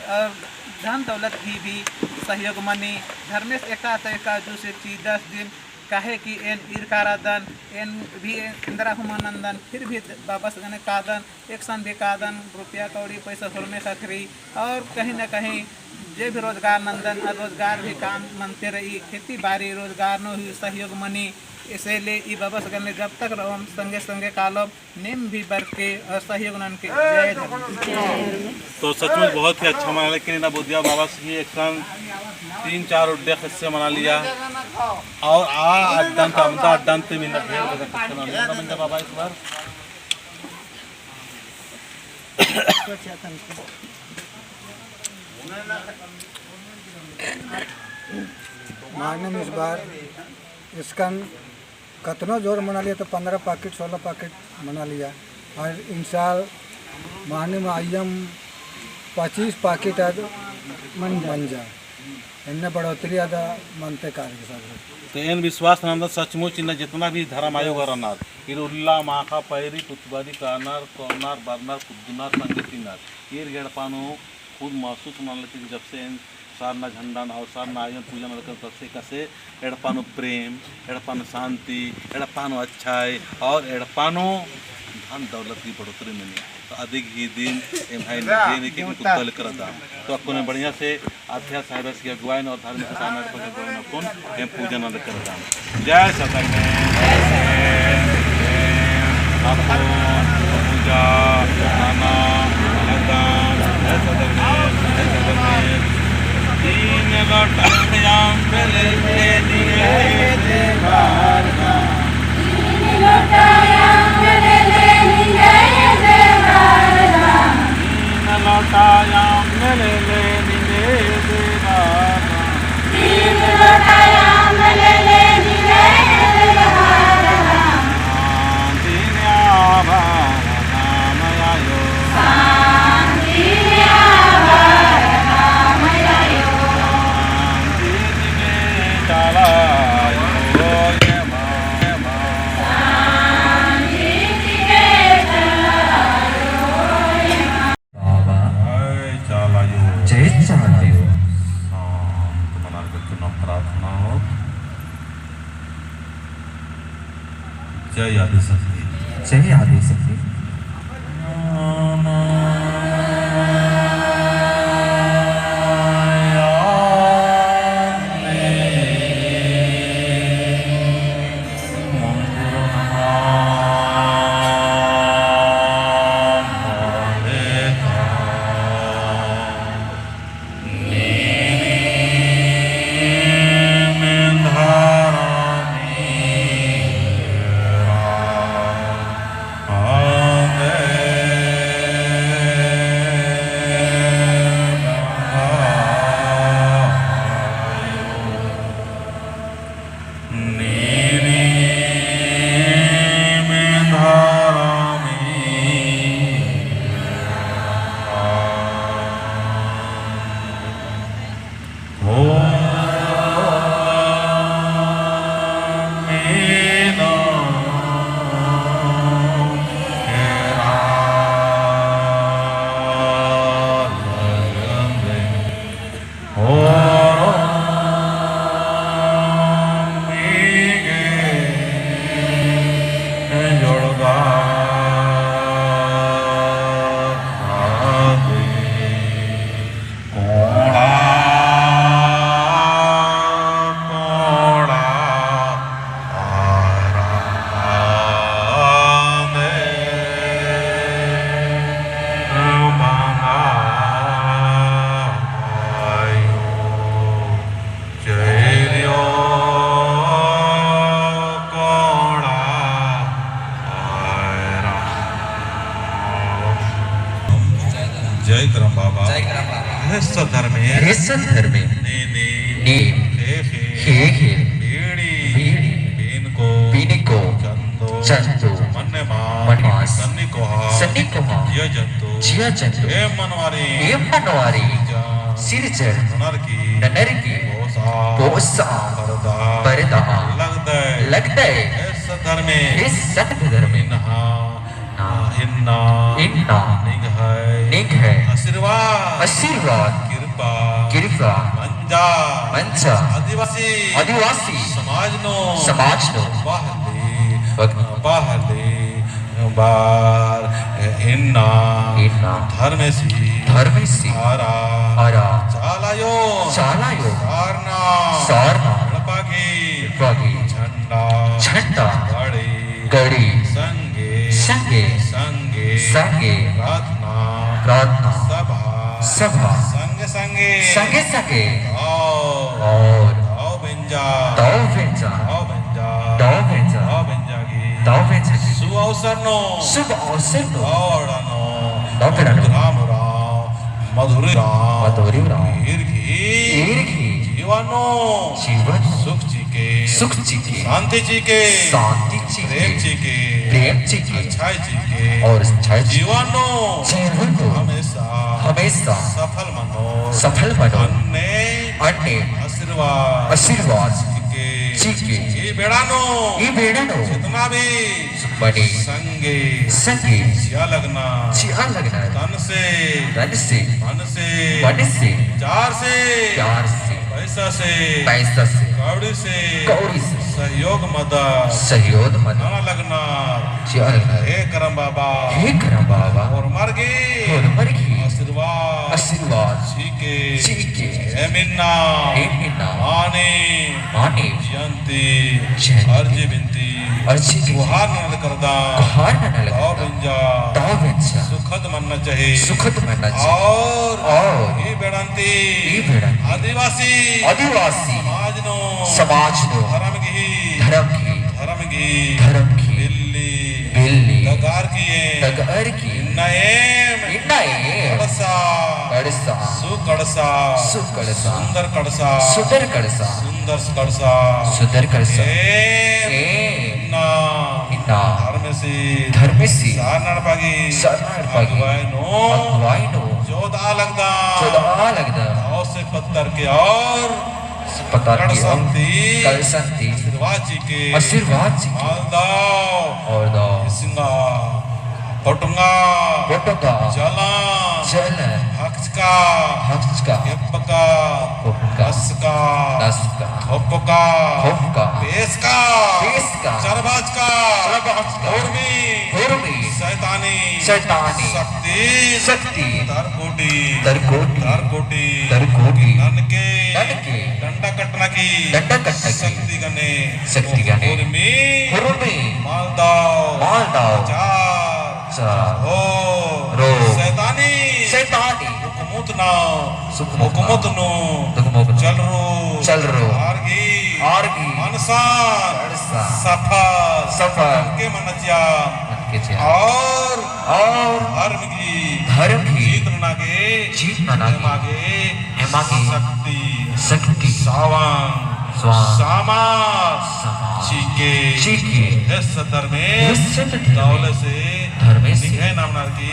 और धन दौलत गही भी सहयोग मनी। धर्मेस एका ता एका जूसे चिअदस दिम, काहे कि एन ईरका रअदन, एन भी एन्दरा हूँ मल नन्दन, फिर भी बाबस गने कादन, एकसन भी कादन, रुपया कौड़ी पैसा होरमे ख़क्खरी, और कहीं ना कहीं जे भी रोजगार नन्दन, और रोजगार भी काम मनते रई, खेती बारी रोजगार नू ही सहयोग मनी। इसीलिए ई बाबस गने जब तक रओम, संगे संगे कालोम, नीम भी बरके और सहयोग ननके। जय धर्म। तो सचमुच बहुत ही अच्छा मना, लेकिन इन्ना बुधिया बाबस गही एकसन तीन चार उड्डे ख़ेस्से मना लिया। और आ अड्डन तो अमदा अड्डन ते मिन्ना ढेर बड़ा ख़ेस्से मना लिया। ना मंजा बाबा इस बार। मानिम इस बार एकसन कतनो जोर मना लिया तो पन्द्रह पाकिट, सोलह पाकिट मना लिया। और इन साल मानिम आयम पच्चीस पाकिट आद मंजा। एन्ने बढ़ोतरी आद मनते काल के साथ। तो एन विश्वास नन्दन सचमुच इन्ना जितना भी धर्म आयो गर रअनर, ईर उल्ला माखा पैरी पुतबारी कानर, कोनर, बरनर, कुद्दनर, संगे चिअनर। ईर एड़पा नू खुद महसूस नना लगी जब से एन सरना झंडन और सरना आयोन पूजा नलकन तब से कसे एड़पा नू प्रेम, एड़पा नू शांति, एड़पा नू अच्छाई और एड़पा नू धन दौलत की बढ़ोतरी मनी। तो अदिक ही दिन एम्है निधि निके कुत्ता लेकर दाम। तो अक्कुन बढ़िया से अध्यक्ष साहब की अगुवाई और धार्मिक स्थान पर अगुवाई अक्कुन एम पूजा नलकर दाम। जय सतगने। अक्कुन पूजा नना लगदम। जय सतगने। जय सतगने। तीन लोटा अम्म ले ले निंग्है देवारा। तीन लोटा अम्म ले ले निंग्है देवारा। तीन लोटा अम्म ले ले निंग्है देवारा। तीन लोटा अम्म ले ले निंग्है देवारा। शांति न्या भरना मयायो। शांति न्या भरना मयायो। शांति निंग्है चाला आयो, ये जय आदिशक्ति। जय आदिशक्ति। जय करम बाबा। जय करम बाबा। हे सत धर्मे। हे सत धर्मे। नीम। नीम। ख़ेख़ेल। ख़ेख़ेल। बीड़ी। बीड़ी। पीनको। पीनको। चंदो। चंदो। मन्न मास। मन्न मास। सन्नी कोहा। सन्नी कोहा। जिया जंतु। जिया जंतु। एम मनवारी। एम मनवारी। सिरजन। सिरजन। ननर की। ननर की। पोसा। पोसा। परदा। परदा। लगदय। लगदय। हे सत धर्मे। हे सत धर्मे। इन्ना। इन्ना। इन्ना। निंग्है। निंग्है। आशीर्वाद। आशीर्वाद। कृपा। कृपा। मंजा। मंजा। आदिवासी। आदिवासी। समाज नू। समाज नू। पहली। पहली बार इन्ना। इन्ना। धर्मेसी। धर्मेसी। आरा। आरा। चालायो। चालायो। सारना। सारना। एड़पा गही। एड़पा गही। झंडा। झंडा। गड़ी। गड़ी। संगे। संगे। संगे। संगे। प्रार्थना। प्रार्थना। सभा। सभा। संगे संगे। संगे संगे। और। और। दव बेंजा। दव बेंजा। दव बेंजा। दव बेंजा। दव बेंजा गही। दव बेंजा गही। शुभ अवसर नू। शुभ अवसर नू। दव बेड़ा नू। दव बेड़ा नू। मधुराम राम। मधुरी राम। मधुरी राम। ईर गही। ईर गही। जीवन नू। जीवन नू। सुख चिके। सुख चिके। शांति चिके। शांति चिके। प्रेम चिके। प्रेम चिके। अच्छाई चिके। और अच्छाई चिके। जीवन नू। जीवन नू। हमेशा। हमेशा। सफल मनो। सफल मनो। अन्ने। अन्ने। आशीर्वाद। आशीर्वाद। चिके। चिके। ई बेड़ा नू। ई बेड़ा नू। जितना भी मनी। संगे। संगे। चिआ लगना। चिआ लगना। तन से। तन से। मन से। मन से। विचार से। विचार से। पैसा से। पैसा से। कौड़ी से। कौड़ी से। सहयोग मदद। सहयोग मदद। नना लगना। चिआ लगना। हे करम बाबा। हे करम बाबा। होरमर गही। होरमर गही। आशीर्वाद। आशीर्वाद। चिके। चिके। एम इन्ना। एम इन्ना। माने। माने। जयंती। जयंती। अर्जी बिनती। अर्जी बिनती। गुहार नना लगदम। गुहार नना लगदम। दव बेंजा। दव बेंजा। सुखद मन्ना चाही। सुखद मन्ना चाही। और। और। ई बेड़ंती। ई बेड़ंती। आदिवासी। आदिवासी। समाज नू। समाज नू। धर्म गही। धर्म गही। धर्म गही। धर्म गही। बिल्ली। बिल्ली। डगर किए। डगर किए। इन्ना एम। इन्ना एम। कड़सा। कड़सा। सुकड़सा। सुकड़सा। सुंदर कड़सा। सुंदर कड़सा। सुंदर कड़सा। सुंदर कड़सा। एम। एम। इन्ना। इन्ना। धर्मेसी। धर्मेसी। सरना एड़पा गही। सरना एड़पा गही। अगुवाई नू। अगुवाई नू। जोदआ लगदम। जोदआ लगदम। दव से पत्तर के और पत्तर के कड़संती। कड़संती। आशीर्वाद चिके। आशीर्वाद चिके। मलदव। और दव। सिंगा। पोटंगा। पोटंगा। जलन। जलन। हकचका। हकचका। एप्पका। एप्पका। दसका। दसका। थोपका। थोपका। पेसका। पेसका। चरबाचका। उर्मी। उर्मी। शैतानी। शैतानी। शक्ति। शक्ति। तरकोटी। तरकोटी। तरकोटी। तरकोटी। ननके। ननके। डंडा कट्टना की। डंडा कट्टना की। शक्ति गने। शक्ति गने। उर्मी। उर्मी। मालदव। मालदव। चार। चार। रो। रो। शैतानी। शैतानी। हुकूमत ना। हुकूमत ना। हुकूमत नू। हुकूमत नू। चलरो। चलरो। आर गही। आर गही। मनसान। मनसान। सफल। सफल। ननके मना चिआ। ननके चिआ। और। और। धर्म गही। धर्म गही। जीत नना गे। जीत नना गे। एमा गे। एमा गे। शक्ति। शक्ति। स्वांग। स्वांग। सामस। सामस। चिके। चिके। एस धर्मे। एस धर्मे। दवले से। धर्मेस। निंग्है नाम ननर की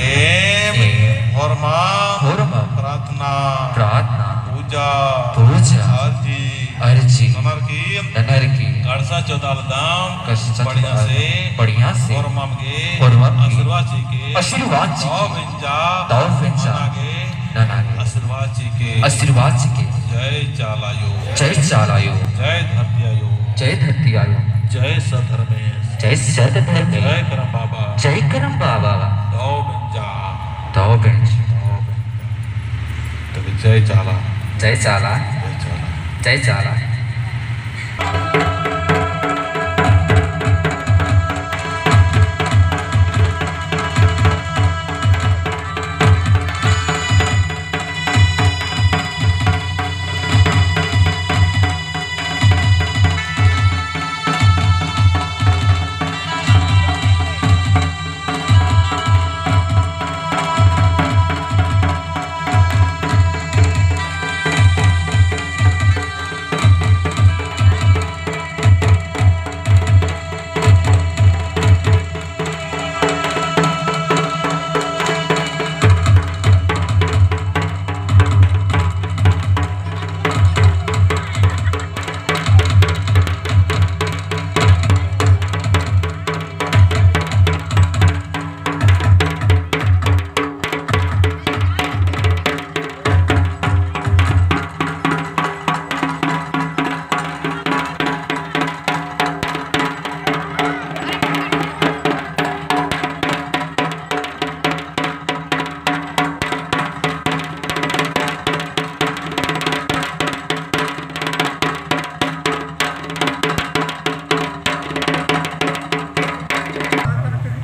एम। एम। होरमा। होरमा। प्रार्थना। प्रार्थना। पूजा। पूजा। अर्जी। अर्जी। ननर की। ननर की। कड़सा चौदालदम। कड़सा बढ़िया से। बढ़िया से। होरमम गे। होरमम गे। आशीर्वाद चिके। आशीर्वाद चिके। दव बेंजा। दव बेंजा। नना गे। नना गे। आशीर्वाद चिके। आशीर्वाद चिके। जय चाला आयो। जय चाला आयो। जय धरती आयो। जय धरती आयो। जय सत धर्मेस। जय सत धर्मेस। जय करम बाबा। जय करम बाबा। दव बेंजा। दव बेंजा। दव बेंजा। तबे जय चाला। जय चाला। जय चाला। जय चाला।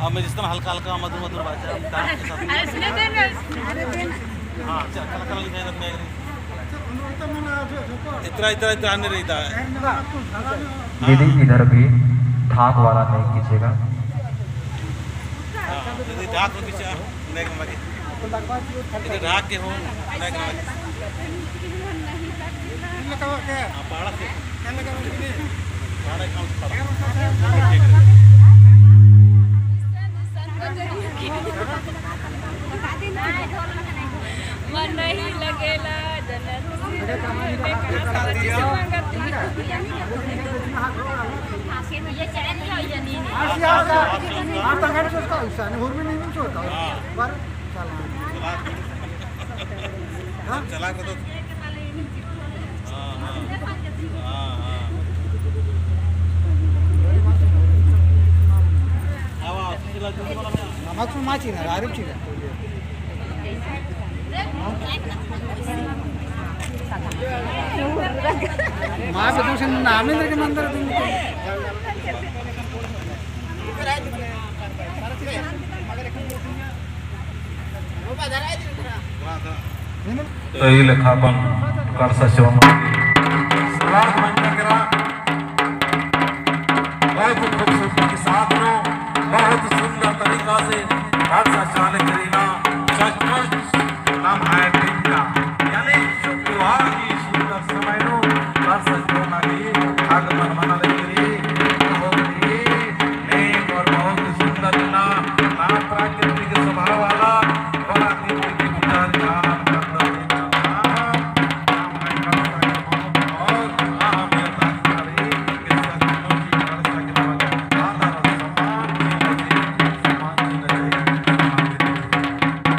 अब मैं जिस तरह हल्का हल्का मधुर मधुर बाजा, हम डांस के साथ। अरे सुने थे ना। हाँ, अच्छा, कल, कल लिखाई रखने हैं। इतना, इतना, इतना आने रही था। दीदी, इधर भी ढाक वाला नहीं कीजिएगा। हाँ, दीदी, ढाक में पीछे। इधर ढाक के हो, बैक में। हाँ, पहाड़ा से। पहाड़ा का पहाड़ा। मन नहीं लगेला, जनत। हाँ। चला। हाँ? चला के तो। हाँ, हाँ। हाँ। नमक में माची ना, आरिफ जी ना। माँ के तुमसे नाम ही लेके मंदिर तुम। तो ई लेखा अपन कड़सा चौना सलाह मंजन करा। बहुत खूबसूरती के साथ रो, बहुत सुंदर तरीका से कड़सा चाले करीना। सचमुच नम्है बिद्दा, यानी त्योहार की सुंदर समय नू कड़सा चौना की आगमन मना लगी। बहुत ही नेक और बहुत ही सुंदर ना, ना प्राकृतिक स्वभाव वाला, बड़ा नीति की विचार ज्ञान करता है। और हम ये प्रार्थना करें कि सचमुच ही कड़सा के बारे में आदर और सम्मान की वजह, सम्मान की वजह, सम्मान की वजह।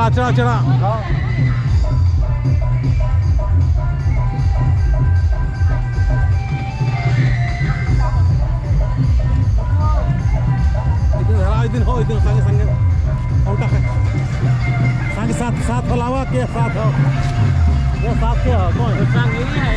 चढ़ा, चढ़ा। इदिन धरा, इदिन हो, इदिन संगे, संगे। उल्टा है। संगे साथ, साथ हो लावा, के साथ हो? ये साथ के हो? कौन? संगे ही है।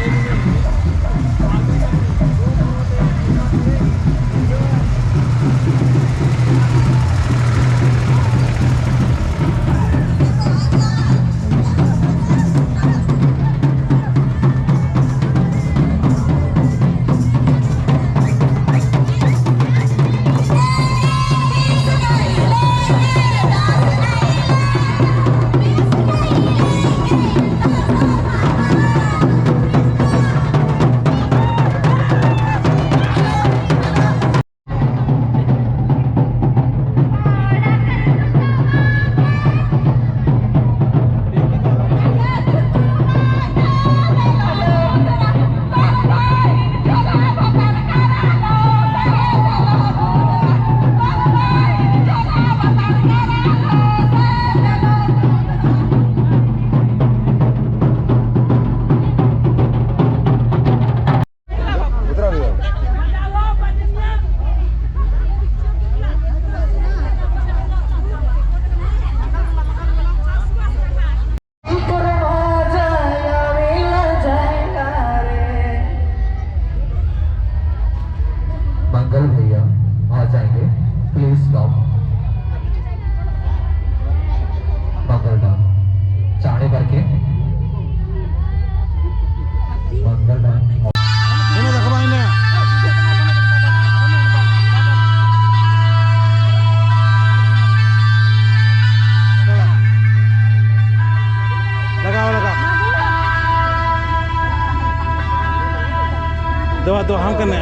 मंगल भैया आ जाएंगे, please stop। मंगल दा, चाड़े करके। मंगल दा। इन्हें देखो भाई ने। लगाओ, लगाओ। दवा, दवा, हम करने।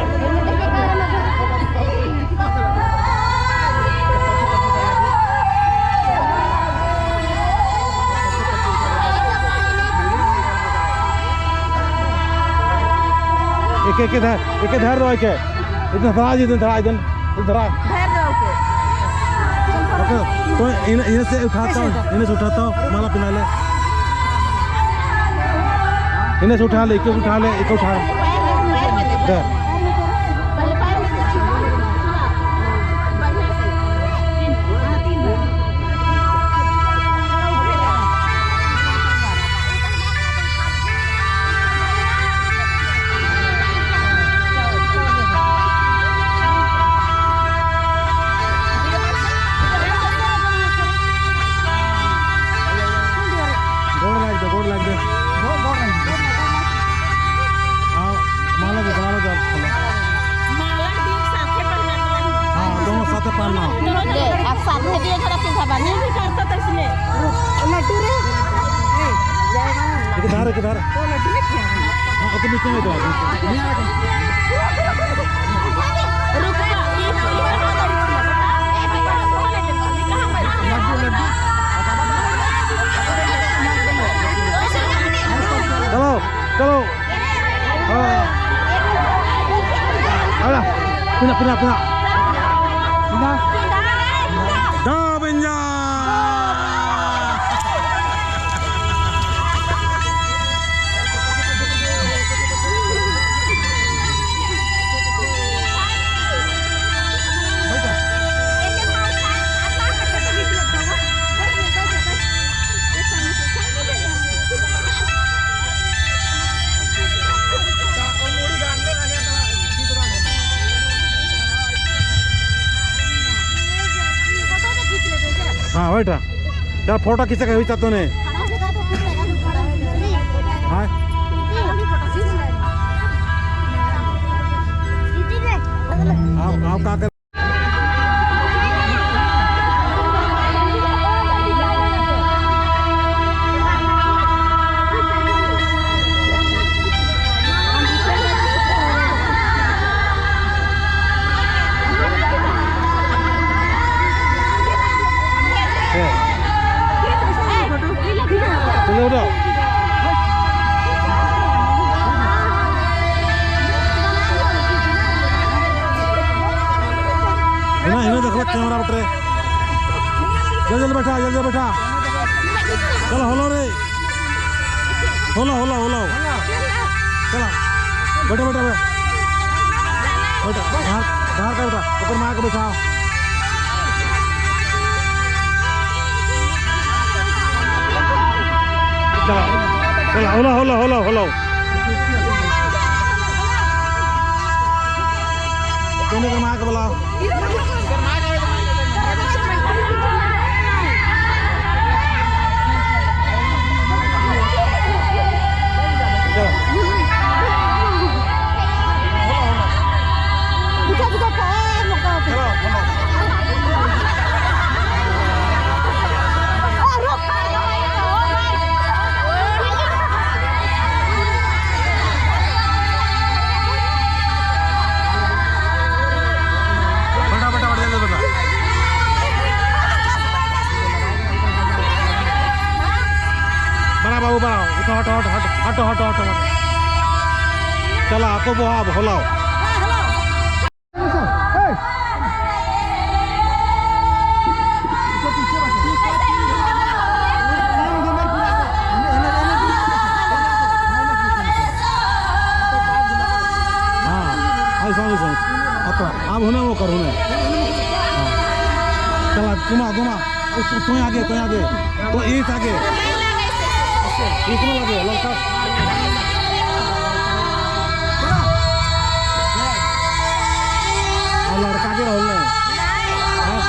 एक, एक, एक धर, एक, एक धर दो, एक। इधर धरा जी, इधर धरा, इधर, इधर धरा। धर दो, ओके। ओके, तो इन, इन्हें से उठाता हूँ, इन्हें से उठाता हूँ, माला पिन्हा ले। इन्हें से उठा ले, एक उठा ले, एक उठा ले। धर। गोड़ लाग दे, गोड़ लाग दे। हाँ, माला दे, माला दे, आप खोलो। माला दे, साथे पहनना है। हाँ, दोनों साथे पहनना। ले, आप साथे दियो, जरा पीछा बानी। नहीं करता तो इसलिए। लड्डू रे। ए, जाएगा ना। इधर, इधर। तो लड्डू रे क्या? हाँ, ओके, नीचे में दो। रुको, ये, ये, ये, लड्डू, लड्डू। चलो, चलो। हाँ। अला, पिना, पिना, पिना। पिना। दा बंजा। हाँ, बैठा। चल, फोटो खींचा के हुई ता तोने। हाँ। आओ, आओ, का कर चलो उठो। है ना, है ना, देख लो कैमरा बटरे। जल्दी, जल्दी बैठा, जल्दी, जल्दी बैठा। चला, होलो रे। होलो, होलो, होलो। चला। बैठो, बैठो, बैठो। बैठो, बाहर, बाहर का बैठो। ऊपर माँ को बैठाओ। चला, चला, होलो, होलो, होलो, होलो। चुन्नी के माँ को बुलाओ। बेटा, बेटा, बेटा, जल्दी बेटा। बड़ा बाबू, बड़ा। उठो, हटो, हटो, हटो। चला, आको बोहा, अब होलाओ। हाँ, ऐसा, ऐसा। अब हुने वो कर, हुने। हाँ। चला, घुमा, घुमा। तोंय आगे, तोंय आगे। तो ईस आगे। ईस में लगे, लड़का। आ लड़का के रहल नहीं। हाँ?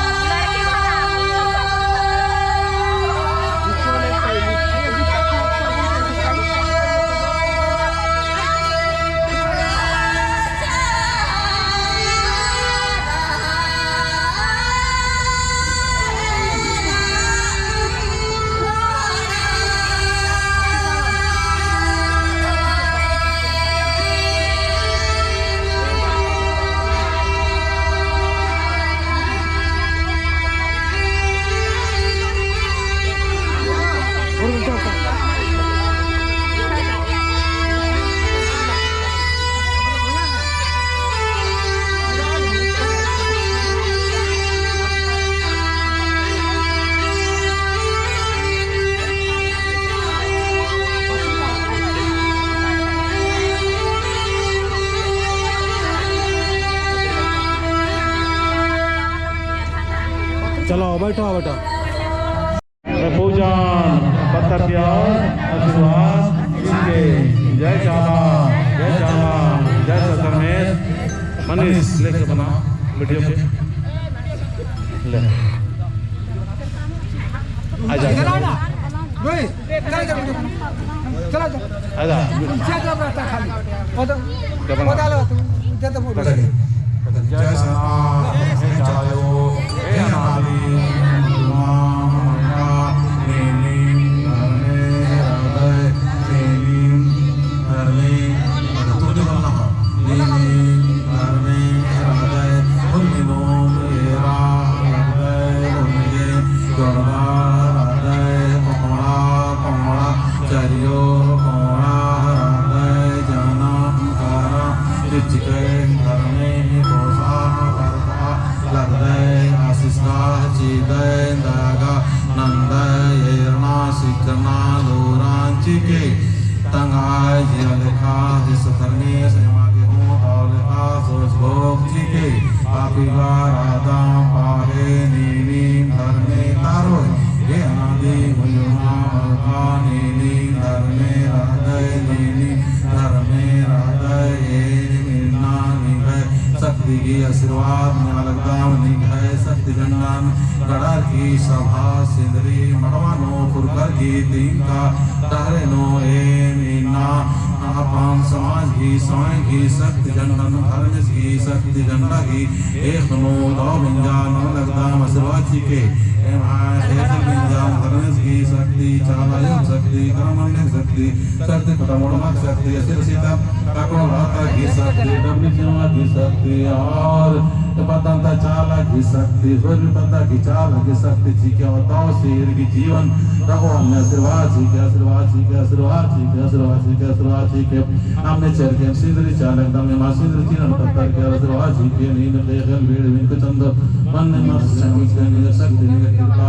चलो, बैठो, बैठो। पूजन पत्तर की ओर आशीर्वाद चिके। जय चाला, जय चाला, जय सत धर्मेस। मनीष लेके बना वीडियो के। ले। आजा। चला जा। आजा। पीछे जो रहता खाली। पद-, पदा लो तू, जैसे बोल। जय सना, हे चायो, हे नारी, माँ, माँ, नीनी, धर्मे, हृदय, नीनी, धर्मे, तू जो बोलना हो, नीनी, धर्मे, हृदय, उन्नी नून, एरा, हृदय, उन्नी, जोड़वा, हृदय, कोड़ा, कोड़ा, चरियो कोड़ा हरदय जनम करा चिचके धर्मे पोसा करता लगदय आशीष का चिदय दगा नंदय एरना सिकना लोरान चिके तंगाय जिया लेखा हिस्सा धर्मे सेवा के हूँ ताव लेखा सोच भोग चिके पापी बार आदम पाहे नीनी धर्मे तारोय। हे अनादि मुयुना मलका नीनी धर्मे रहदय, नीनी धर्मे रहदय, हे नीना निंग्है शक्ति गही आशीर्वाद नेआ लगदम, निंग्है शक्ति झंडन गड़र की सभा सिंदरी मड़वा नू पुरखर की तिंका डहरे नू, हे नीना अपन समाज गही, समाज गही शक्ति झंडन, धर्मेस गही शक्ति झंडा गही एख़ नू दव बिंजा नना लगदम आशीर्वाद चिके। एम्है एख़ बिंजा धर्मेस गही शक्ति, चाला अयो शक्ति, करम मंडल शक्ति, शक्ति पता मोड़मा शक्ति, असिर सीता काकोड़ा गही शक्ति, डबली जमा गही शक्ति और पद्दा ता चाला गही शक्ति, सोरमी पद्दा गही चाला गही शक्ति चिके और दव सिर गही जीवन रखो। अन्ने आशीर्वाद चिके, आशीर्वाद चिके, आशीर्वाद चिके, आशीर्वाद चिके, आशीर्वाद चिके। अम्म चेरके सिंदरी चाला लगदम, एमा सिंदरी चिअनर पत्तर की ओर आशीर्वाद चिके, नीन ख़ेख़ेल बीड़ बिन को चंदो, मन्न मस्त चंदो चिके, निंग्है शक्ति, निंग्है कृपा,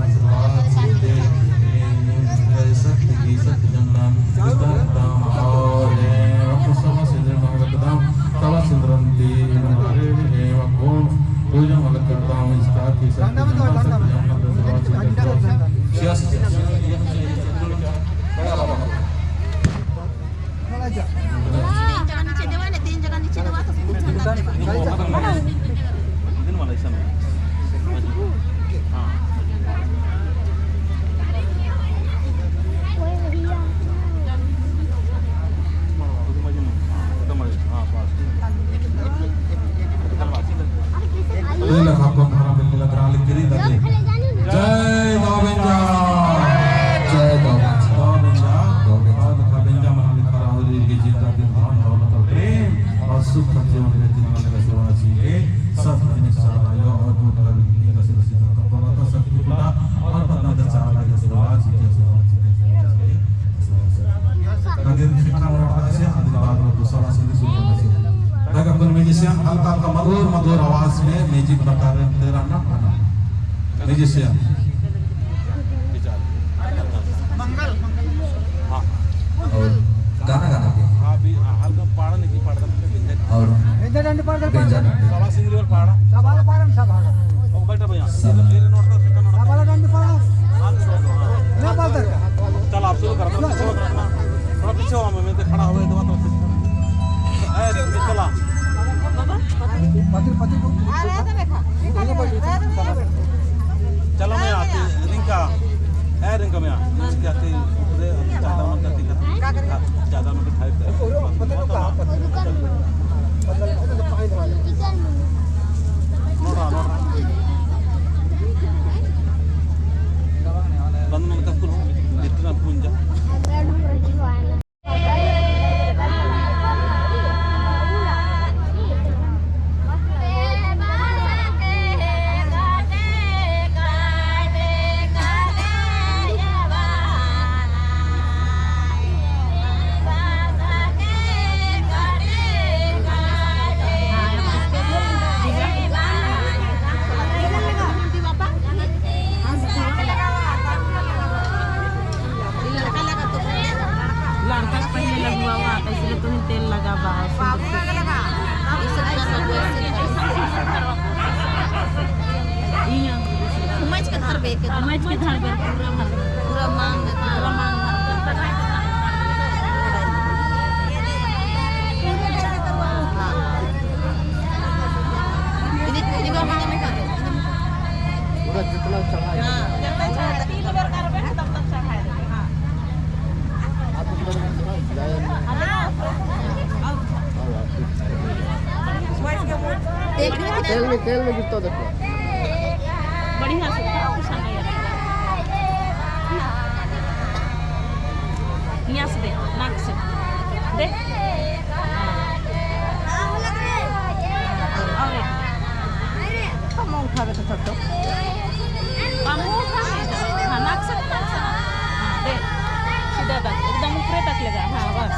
आशीर्वाद से दे, शक्ति की शक्ति जनता, विस्तार करता और आपको सभा से निर्माण करता, सभा से निर्माण की हमारे, आपको पूजा वाला करता हूँ, विस्तार की शक्ति जनता, शक्ति जनता, विस्तार की शक्ति जनता। तीन जगह नीचे देवा ने, तीन जगह नीचे देवा तो कुछ अंदर देवा। हाँ। हाँ, बस। ले लखा कौन हरा बिल्ली लग रहा, लिख करी दादी। जय दव बेंजा। जय दव बेंजा। दव बेंजा। दव बेंजा। और लखा बेंजा मना लिखा रहा, और ये जिंदा दिन धान और मतलब प्रेम और सुख का जीवन में दिन लगा सेवा जी के सब दिन सारा यो और दूर कर इनका सिर सीधा कर पाता शक्ति खुदा और पतना का चार लगा सेवा जी के सेवा जी के सेवा जी के। अगर शिक्षा में रखा से, अगर बात में दूसरा से भी सुनना से। देखा कुल musician हल्का हल्का मधुर मधुर आवाज में music बता रहे हैं, तेरा नाम, है ना? Musician। हाँ। और गाना गाना के। हाँ, भी, हाँ, हल्का पाड़ा नहीं, पाड़ा का बेंजा। और बेंजा डंडी पाड़ा, बेंजा डंडी। सवा सिंगरी और पाड़ा। सवाल पाड़ा, सवाल। ओ, बैठा भैया। सवाल। ये नोट कर, नोट कर। सवाल डंडी पाड़ा। हाँ, हाँ। ना पाड़ा का। चल, आप शुरू करो, थोड़ा पीछे हो, थोड़ा पीछे हो, मैं तो खड़ा हुआ, इधर तो पीछे। ए, चला। पति, पति को। चला मैं आती, रिंका। ए, रिंका मैं आ। क्या थी? अरे, अभी ज्यादा मत करती कर। ज्यादा मत खाए कर। नोड़ा, नोड़ा। बंद मत कर, कुल। इतना कुंजा। लड़का के पहले लगवा हुआ था, इसलिए तुम तेल लगा बा। इया। उमज के धरबे के। उमज के धरबे, पूरा मांग। पूरा मांग। तेल में गिरता देखो। बढ़िया से खाओ, कुछ नहीं है। यहाँ से दे, नाक से। दे। हाँ। और एक। हम उठावे तो सब तो। हम उठावे तो। हाँ, नाक से, नाक से। हाँ, दे। सीधा तक, एकदम ऊपरे तक लेगा। हाँ, बस।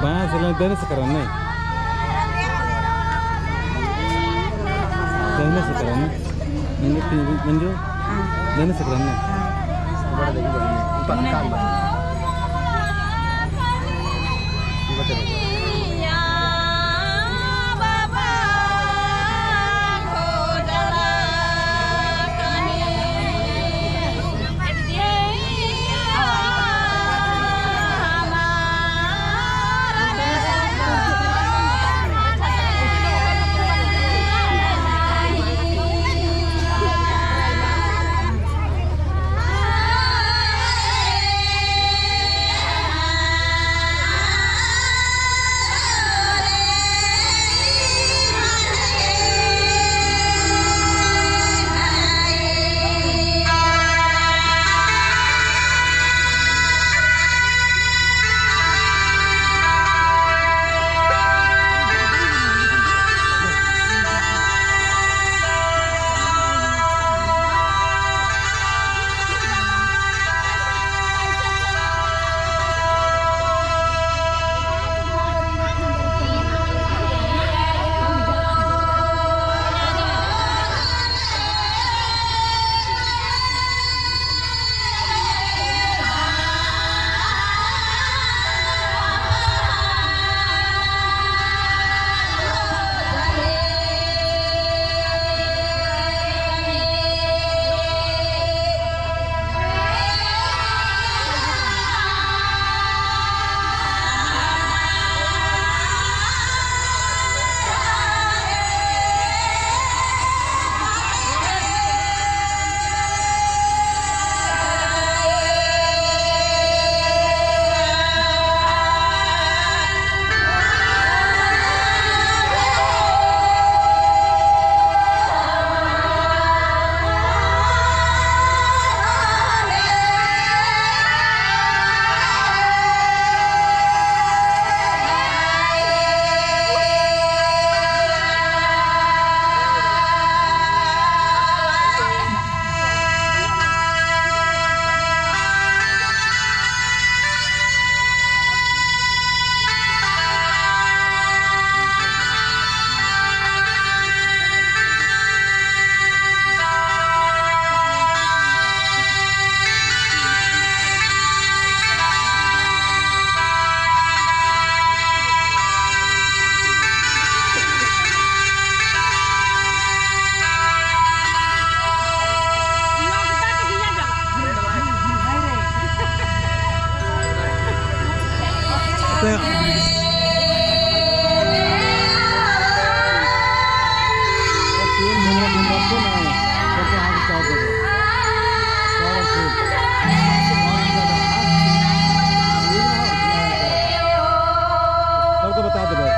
पाँच लाख देने से करन नहीं। देने से करन नहीं। मंजू, मंजू? हाँ। देने से करन नहीं। हाँ। बड़ा देखी, बड़ा नहीं। पक्का। सबको बता दे भाई।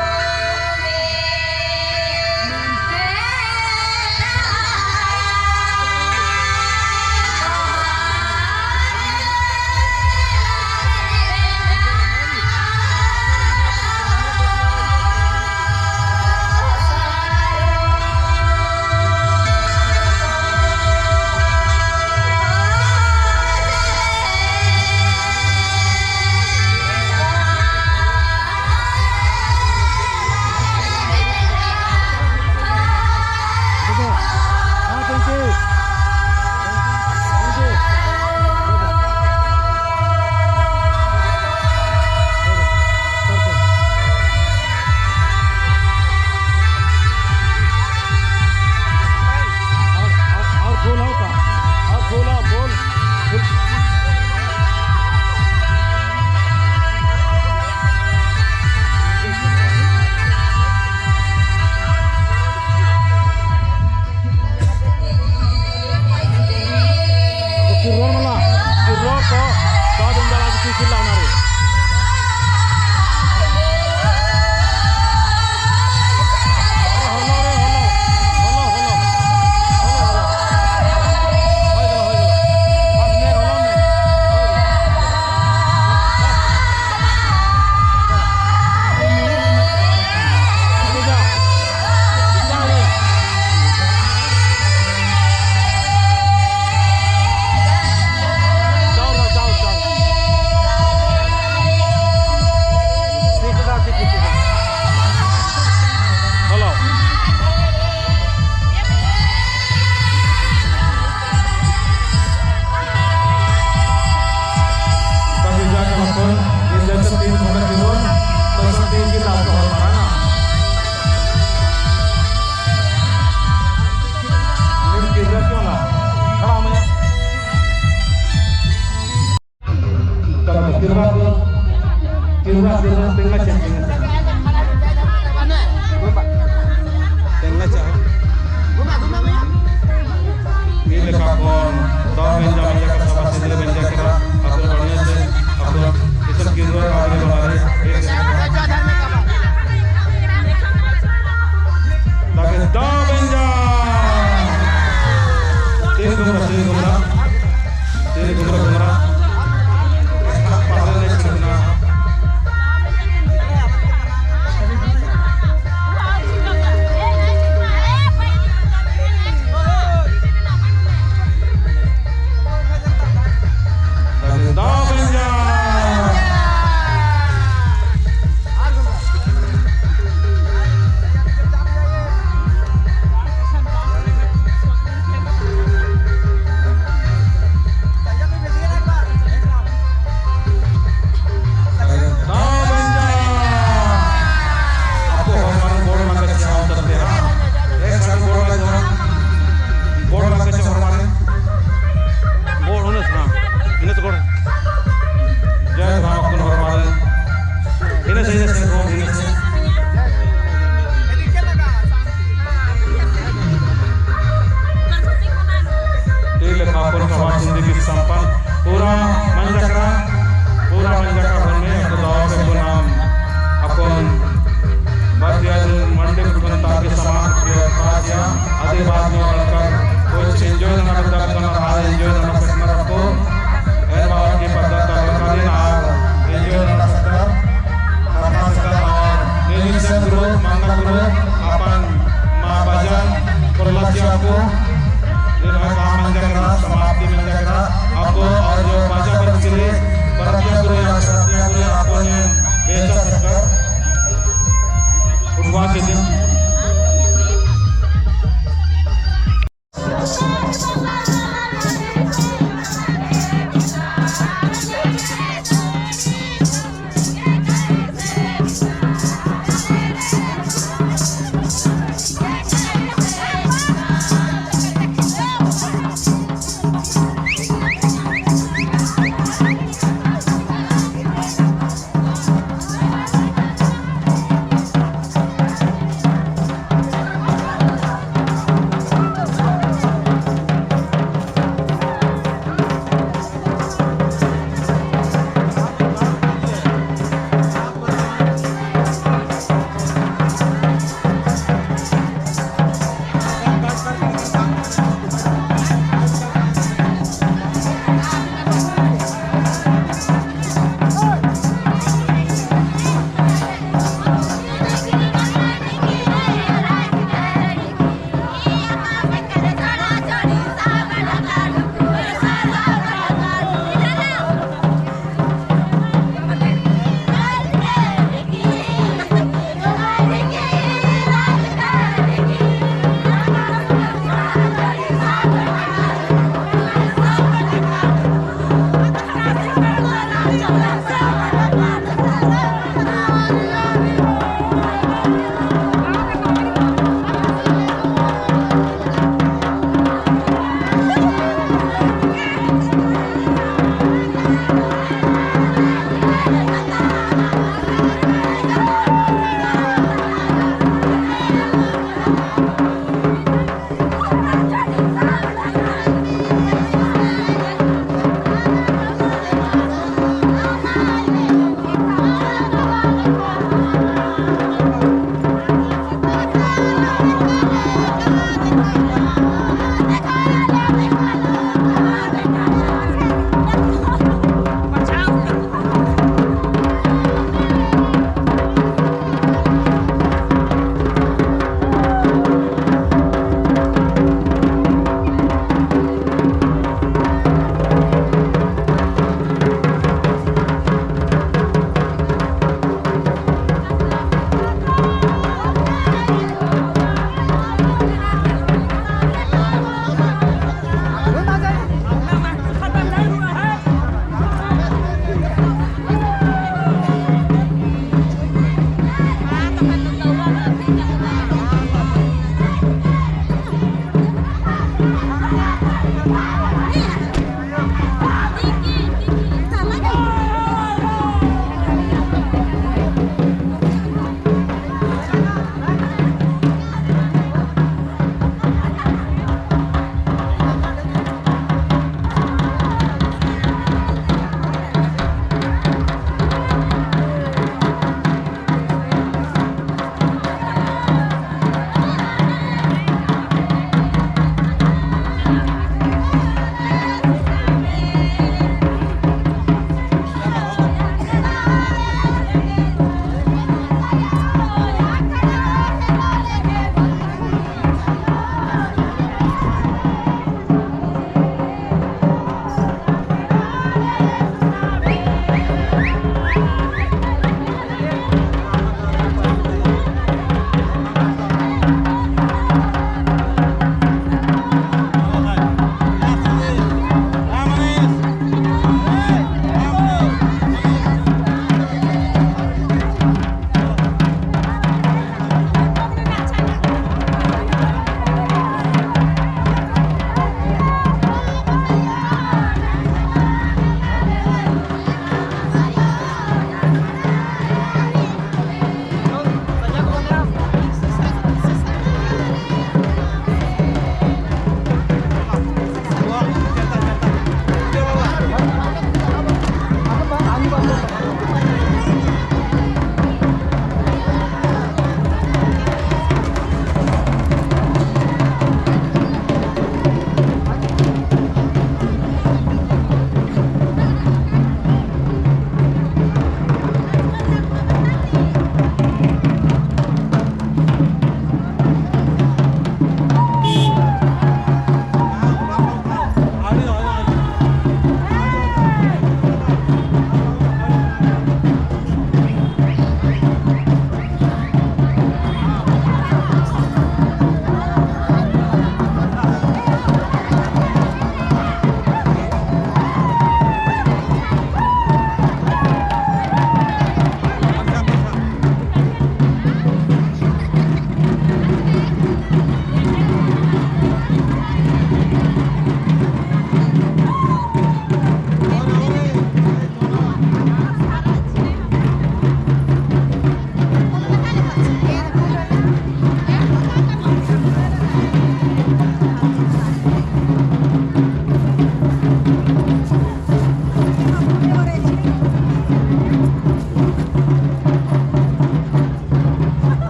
तिरवा, तिरवा, तिरवा, तिरवा।